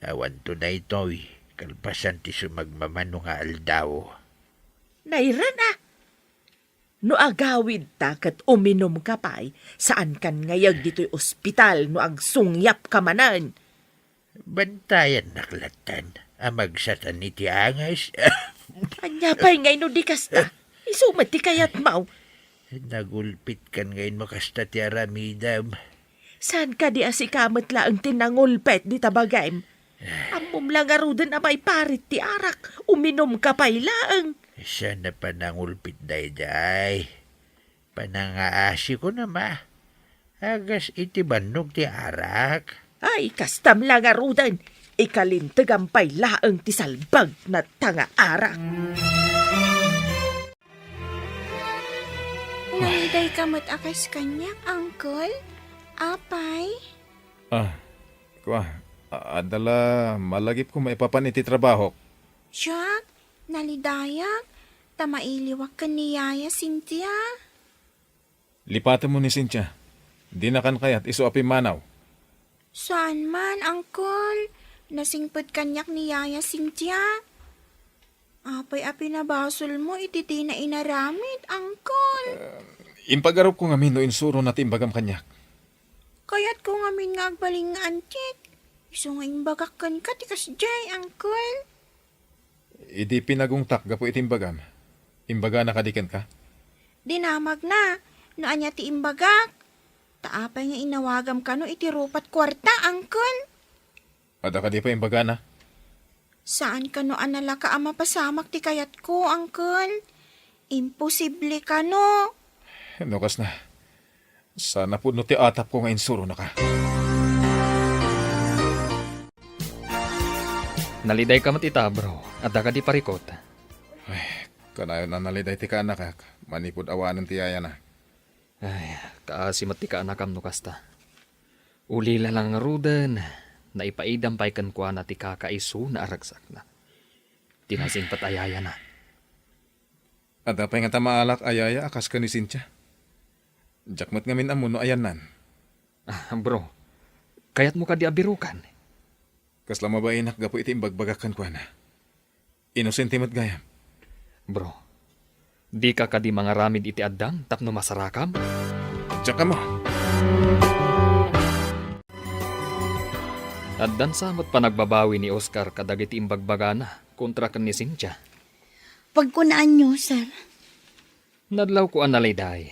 Awanto daytoy, kalpasan ti sumagmamano nga aldaw. Nairana? No agawidta ket uminumka pay, saankan ngayeg ditoy ospital no agsungyapka manen. Bantayannak lattan a magsatan iti angas. Ania pay ngay no di kasta? Isu met ti kayatmo. Nagulpitkan ngay no kasta ti aramidem. Saan kadi a sika met laeng ti nangulpet dita bagim? Ammom la ngaruden a maiparit ti arak, uminumka pay laeng. Saan a panangulpit daydiay? Panangaasiko na ma. Agas iti bannog ti arak. Ay, kastam la ngaruden, ikalintegam pay laeng ti salbagna ta nga arak. Nalidayka met a kas kaniak, Uncle? Apay? Ah, kua, a-, adda la malagipko maipapan iti trabahok. Jack, nalidayak, ta mailiwak ken ni Yaya Cynthia. Lipatemmo ni Cynthia. Dinakan kayat isu a pimmanaw. Saan man, Uncle. Nasingpet kaniak ni Yaya Cynthia. Apay a pinabasolmo iti dina inaramid, Uncle? Impagarupko ngamin no insurona ti imbagam kaniak. Kayatko ngamin nga agbalin nga antik. Isu nga imbagak kenka ti kasdiay, Uncle. Idi pinagungtak gapu iti imbagam, imbagana kadi kenka? Dinamagna no ania ti imbagak. Ta apay nga inawagam kano iti rupat kuarta, Uncle? Adda kadi pay imbagana? Saan kano a nalaka a mapasamak ti kayatko, Uncle? Imposible kano. No kasna, saan a pudno ti atapko nga insuronaka. Nalidayka met ita, bro. Adda kadi parikut? Ay, kanayon a naliday ti kaanakak, manipud awanen ti yayana. Ay, kaasi met ti kaanakam no kasta. Ulila la ngaruden, naipaidam pay kenkuana ti kakaisuna a ragsakna. Ti nasingpet a yayana. Adda pay ngata maalak a yaya a kas ken ni Cynthia. Diak met ngamin ammo no ayannan. Ah, bro, kayatmo kadi a birukan? Kasla mabainak gapu iti imbagbagak kenkuana. Inosente met gayam. Bro, dika kadi mangaramid iti addang tapno masarakam? Diak ammo. Addan sa met panagbabawi ni Oscar kadagiti imbagbagana kontra ken ni Cynthia. Pagkunaanyo, sir. Nadlawko a naliday,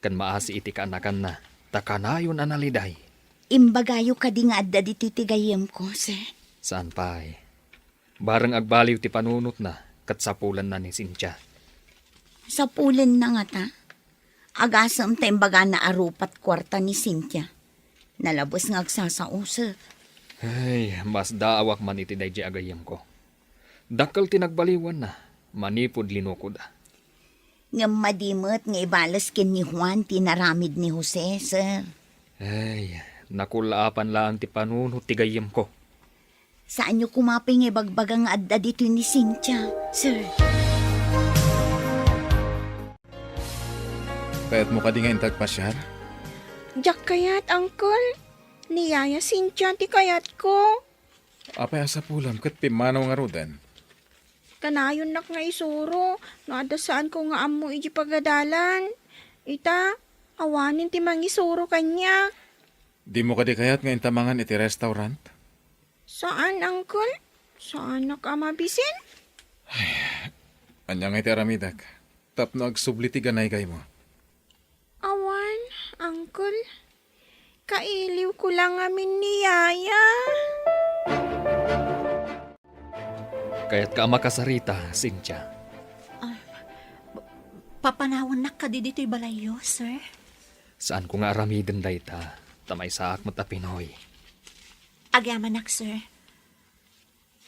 ken maasi iti kaanakanna, ta kanayon a naliday. Imbagayo kadi nga adda ditoy ti gayyemko, sir? Saan pay. Bareng agbaliw ti panunotna, ket sapulenna ni Cynthia. Sapulenna ngata? Agasem ta imbagana a rupat kuarta ni Cynthia. Nalabes nga agsasausek. Ay, masdaawak man iti daydiay a gayyemko. Dakkel ti nagbaliwanna, manipud linukoda. Ngem madi met nga ibales ken ni Juan ti naramid ni Jose, sir. Ay, nakullaapan laeng ti panunot ti gayyemko. Saanyo koma pay nga ibagbaga nga adda ditoy ni Cynthia, sir. Kayatmo kadi nga inta agpasiar? Diak kayat, Uncle. Ni Yaya Cynthia ti kayatko. Apay a sapulem ket pimmanaw ngaruden? Kanayonnak nga isuro no adda saanko nga ammo idiay pagadalan. Ita, awanen ti mangisuro kaniak. Dimo kadi kayat nga inta mangan iti restaurant? Saan, Uncle. Saanak a mabisin. Ania ngay ti aramidek tapno agsubli ti ganaygaymo? Awan, Uncle. Kailiwko la ngamin ni Yaya. Kayatka a makasarita, Cynthia? Ah, pa-, papanawannak kadi ditoy balayyo, sir? Saanko nga aramiden dayta, ta maysaak met a Pinoy. Agyamanak, sir.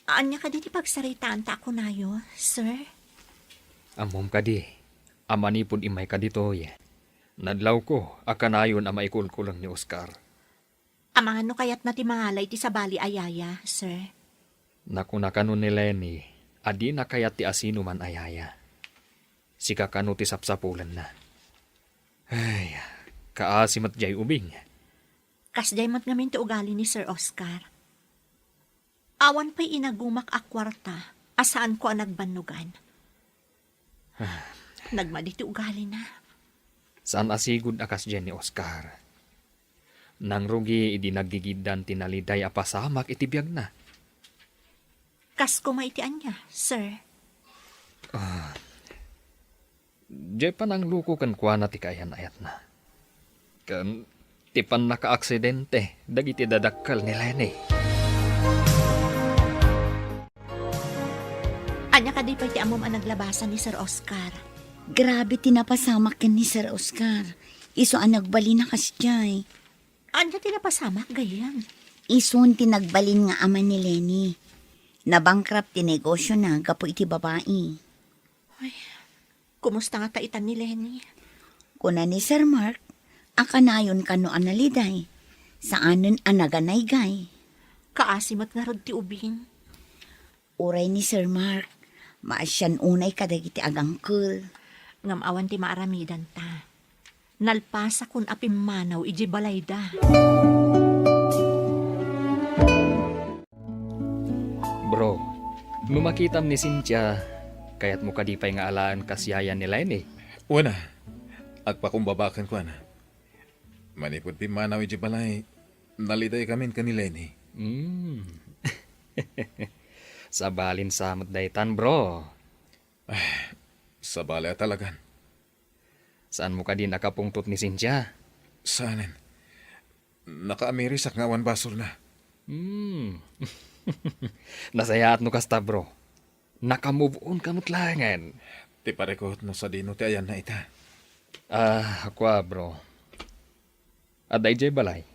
Ania kadi ti pagsaritaanta a kunayo, sir? Ammom kadi a manipud immayka ditoy, nadlawko a kanayon a maikulkuleng ni Oscar. Amangan no kayatna ti mangala iti sabali a yaya, sir? Nakuna kano ni Leni a dina kayat ti asinoman a yaya. Sika kano ti sapsapulenna. Ay, kaasi met jay ubing. Kasjay met ngamin ti ugali ni Sir Oscar. Awan pay inagumak a kuarta a saanko a nagbannogan. Nagmadi ti ugalina. Saan a sigud a kasdiay ni Oscar. Nangrugi idi naggigiddan ti naliday a pasamak iti biagna. Kas koma iti ania, sir? Ah, Diay panangluko kenkuana ti kaayan-ayatna. Ken ti pannakaaksidente dagiti dadakkel ni Leni. Ania kadi pay ti ammom a naglabasan ni Sir Oscar? Grabe ti napasamak ken ni Sir Oscar. Isu a nagbalin a kasdiay. Ania ti napasamak, gayyem? Isun ti nagbalin nga ama ni Leni. Nabankrupt ti negosiona gapu iti babai. Ay, kumusta ngata itan ni Leni? Kuna ni Sir Mark, a kanayon kano a naliday. Saanen a naganaygay. Kaasi met ngarud ti ubing. Uray ni Sir Mark, maasian unay kadagiti agangkel. Ngem awan ti maaramidanta. Nalpasakon a pimmanaw idiay balayda. Bro, no makitam ni Cynthia, kayatmo kadi pay nga alaen kas yaya ni Leni? Wen a, agpakumbaba kenkuana. Manipud pimmanaw idiay balay, nalidaykamin ken ni Leni. Mm. Sabalin sa met daytan, bro. Ay, sabali a talagan. Saanmo kadi nakapungtot ni Cynthia? Saanen. Nakaamirisak nga awan basolna. Hmm. Nasayaat no kasta, bro. Naka-move on ka met laengen. Ti parikut no sadino ti ayanna ita. Ah, kua, bro. Adda idiay balay.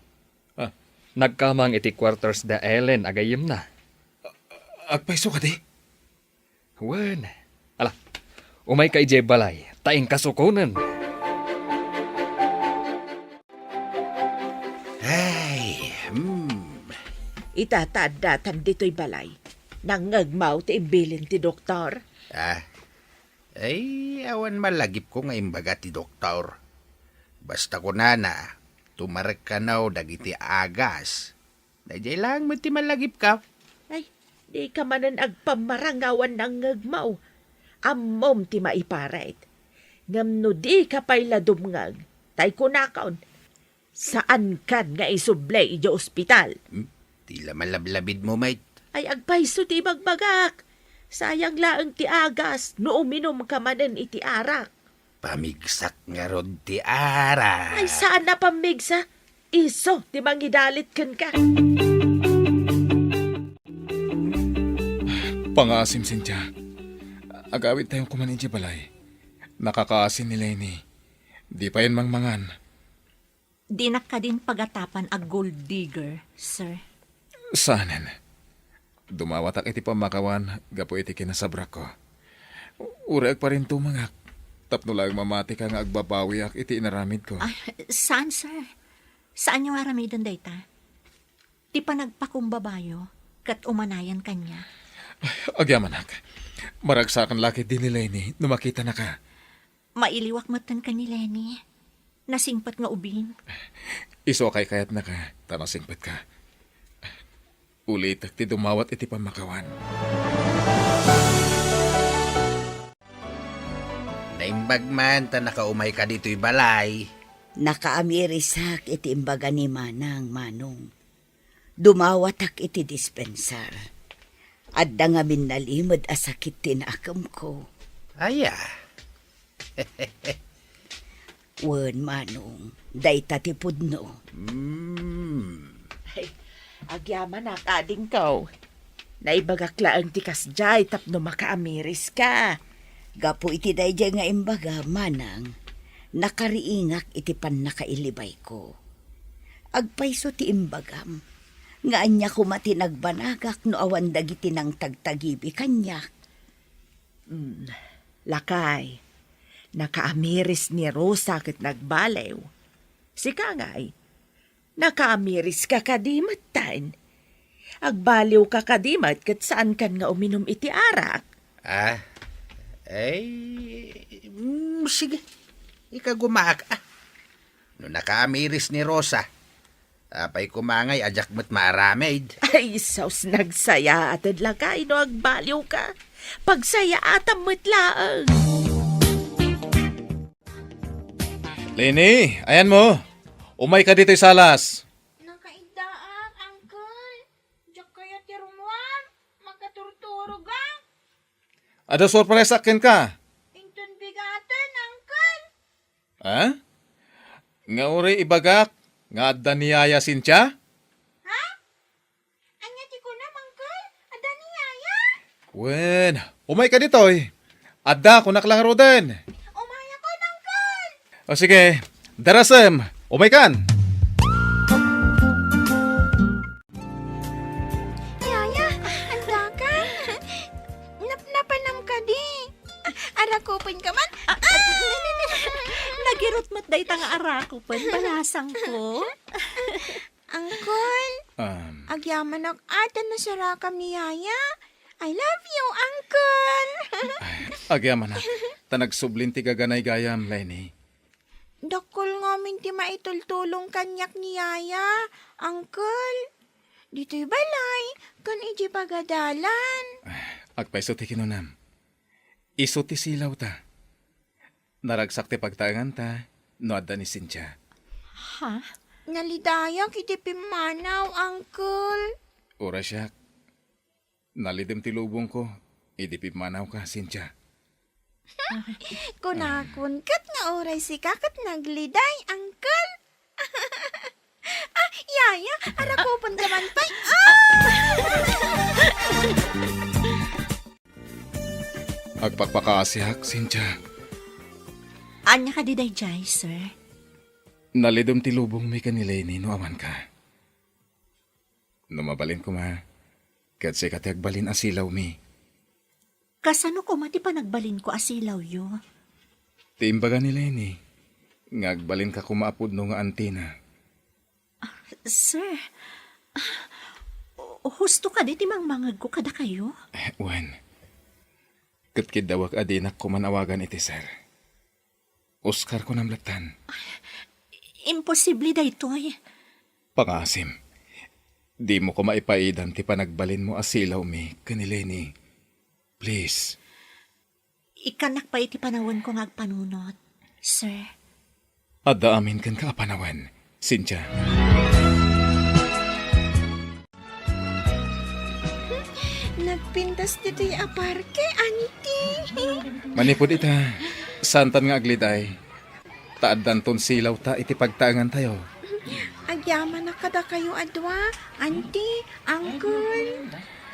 Ah. Nagkamang iti quarters da Ellen a gayyemna. Agpayso kadi? Wen. Ala, umayka idiay balay, ta inkasukonen. Ay, hmm. Ita ta addatan ditoy balay. Nangngegmaw ti imbilin ti doktor? Ah, ay, awan malagipko nga imbaga ti doktor. Basta kunana, tumarek kano dagiti agas. Daydiay laeng met ti malagipko. Ay, dika manen agpammarangaw a nangngegmaw. Ammom ti maiparit. Ngem no dika pay la dumngeg, tay kunakon, saankan nga isubli idiay ospital. Hmm? Ti la malablabidmo met. Ay, agpayso ti ibagbagak. Sayang laeng ti agas no uminumka manen iti arak. Pamigsak ngarud ti arak. Ay, saan a pamigsak. Isu ti mangidalit kenka. Pangaasim, Cynthia. Agawidtayo koman idiay balay. Nakakaasin ni Leni. Di payen mangmangan. Dinak kadin pagatapan a gold digger, sir. Saanen. Dumawatak iti pammakawan gapu iti kinasabrakko. Uray agparintumengak tapno laeng mamatika nga agbabawiak iti inaramidko. Ah, saan, sir? Saanyo nga aramiden dayta? Ti panagpakumbabayo ket umanayan kaniak. Ay, agyamanak. Maragsakan la ketdi ni Leni no makitanaka. Mailiwak metten ken ni Leni. Nasingpet nga ubing. Isu a kaykayatnaka, ta nasingpetka. Ulitek ti dumawat iti pammakawan. Naimbag man ta nakaumayka ditoy balay. Nakaamirisak iti imbaga ni Manang, Manong. Dumawatak iti dispensar. Adda ngamin nalimed a sakit ti naakemko. Aya. Wen, Manong, dayta ti pudno. Mm. Ay, agyamanak, adingko. Naibagak laeng ti kasdiay tapno makaamiriska. Gapu iti daydiay nga imbaga, Manang, nakariingak iti pannakailibayko. Agpayso ti imbagam, nga ania koma ti nagbanagak no awan dagiti nangtagtagibi kaniak? Mm, lakay, nakaamiris ni Rosa ket nagbaliw. Sika ngay, nakaamiriska kadi metten? Agbaliwka kadi met ket saankan nga uminum iti arak? Ah, ay, mm, sige. Ikagumaak, ah. No nakaamiris ni Rosa, apay koma ngay a diak met maaramid? Ay, sus, nagsayaated lakay no agbaliwka. Pagsayaatam met laeng. Leni, ayanmo. Umayka ditoy salas. Nakaiddaak, Uncle. Diak kayat ti rummuar. Makaturturogak. Adda sorpresak kenka. Inton bigaten, Uncle. Ha? Nga uray ibagak nga adda ni Yaya Cynthia? Ha? Ania ti kunam, Uncle? Adda ni Yaya? Wen, umayka ditoy. Adda, kunak la ngaruden. Umayakon, Uncle. O sige, darasem, umaykan. Yaya, andaka? Napnapanam kadi? Arakupenka man? Ah, ah, nagirot met dayta nga arakupen, balasangko. Uncle, Um, agyamanak a ta nasarakam ni Yaya. I love you, Uncle. Ay, agyamanak, ta nagsublin ti gaganay gayam, Leni. Dakkel ngamin ti maitultulong kaniak ni Yaya, Uncle. Ditoy balay, ken idiay pagadalan. Agpayso ti kinunam. Isu ti silawta. Naragsak ti pagtaenganta no adda ni Cynthia. Ha? Nalidayak iti pimmanaw, Uncle. Uray siak. Nalidem ti lubongko idi pimmanawka, Cynthia. Kunakon ket nga uray sika ket nagliday, Uncle. Ah, Yaya, arakupenka man pay. Ah! Agpakpakaasiak, Cynthia. Ania kadi daydiay, sir? Nalidem ti lubongmi ken ni Leni no amanka. No mabalin koma, ket sika ti agbalin a silawmi. Kasano koma ti panagbalinko a silawyo? Ti imbaga ni Leni nga agbalinka koma a pudno nga antina. Ah, sir, ah, husto kadi ti mangmangegko kadakayo? Eh, wen. Ket kiddawek a dinak koman awagan iti sir. Oscar, kunam lattan. Imposible daytoy. Pangaasim, dimo koma ipaidan ti panagbalinmo a silawmi ken ni Leni. Please. Ikkannak pay iti panawenko nga agpanunot, sir. Adda amin kenka a panawen, Cynthia. Nagpintas ditoy a parke, Auntie. Manipud ita, saantan nga agliday. Ta addanton silawta iti pagtaengantayo. Agyamanak kadakayo a dua, Auntie, Uncle.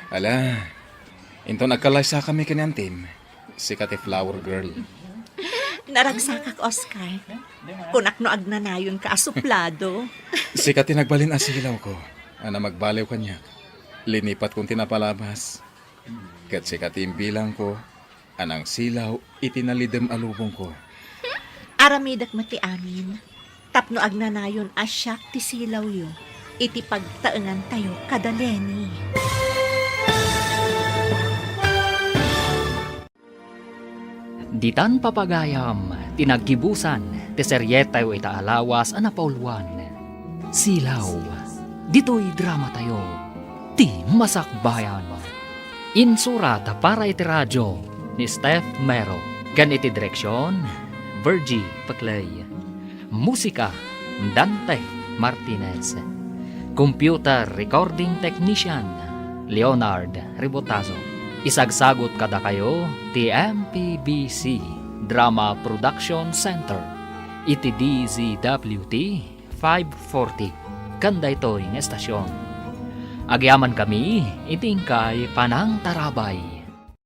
Ala, inton agkalaysakami ken ni Antim, sika ti flower girl. Naragsakak, Oscar. Kunak no agnanayonka a suplado. Sika ti nagbalin a silawko, a namagbaliw kaniak. Linipatkon ti napalabas. Ket sika ti imbilangko a nangsilaw iti nalidem a lubongko. Aramidek met ti amin, tapno agnanayon a siak ti silawyo iti pagtaengantayo kada Leni. Ditan papagayam ti naggibusan ti serietayo ita a lawas a napauluan, Silaw. Ditoy dramatayo, Ti Masakbayan. Insurat para iti radio ni Steph Mero ken iti direksion, Virgie Paclay. Musika, Dante Martinez. Computer recording technician, Leonard Ribotazo. Isagsagut kadakayo ti M P B C Drama Production Center. iti D Z W T five forty ken daytoy nga estasion. Agyamankami iti inkay panangtarabay.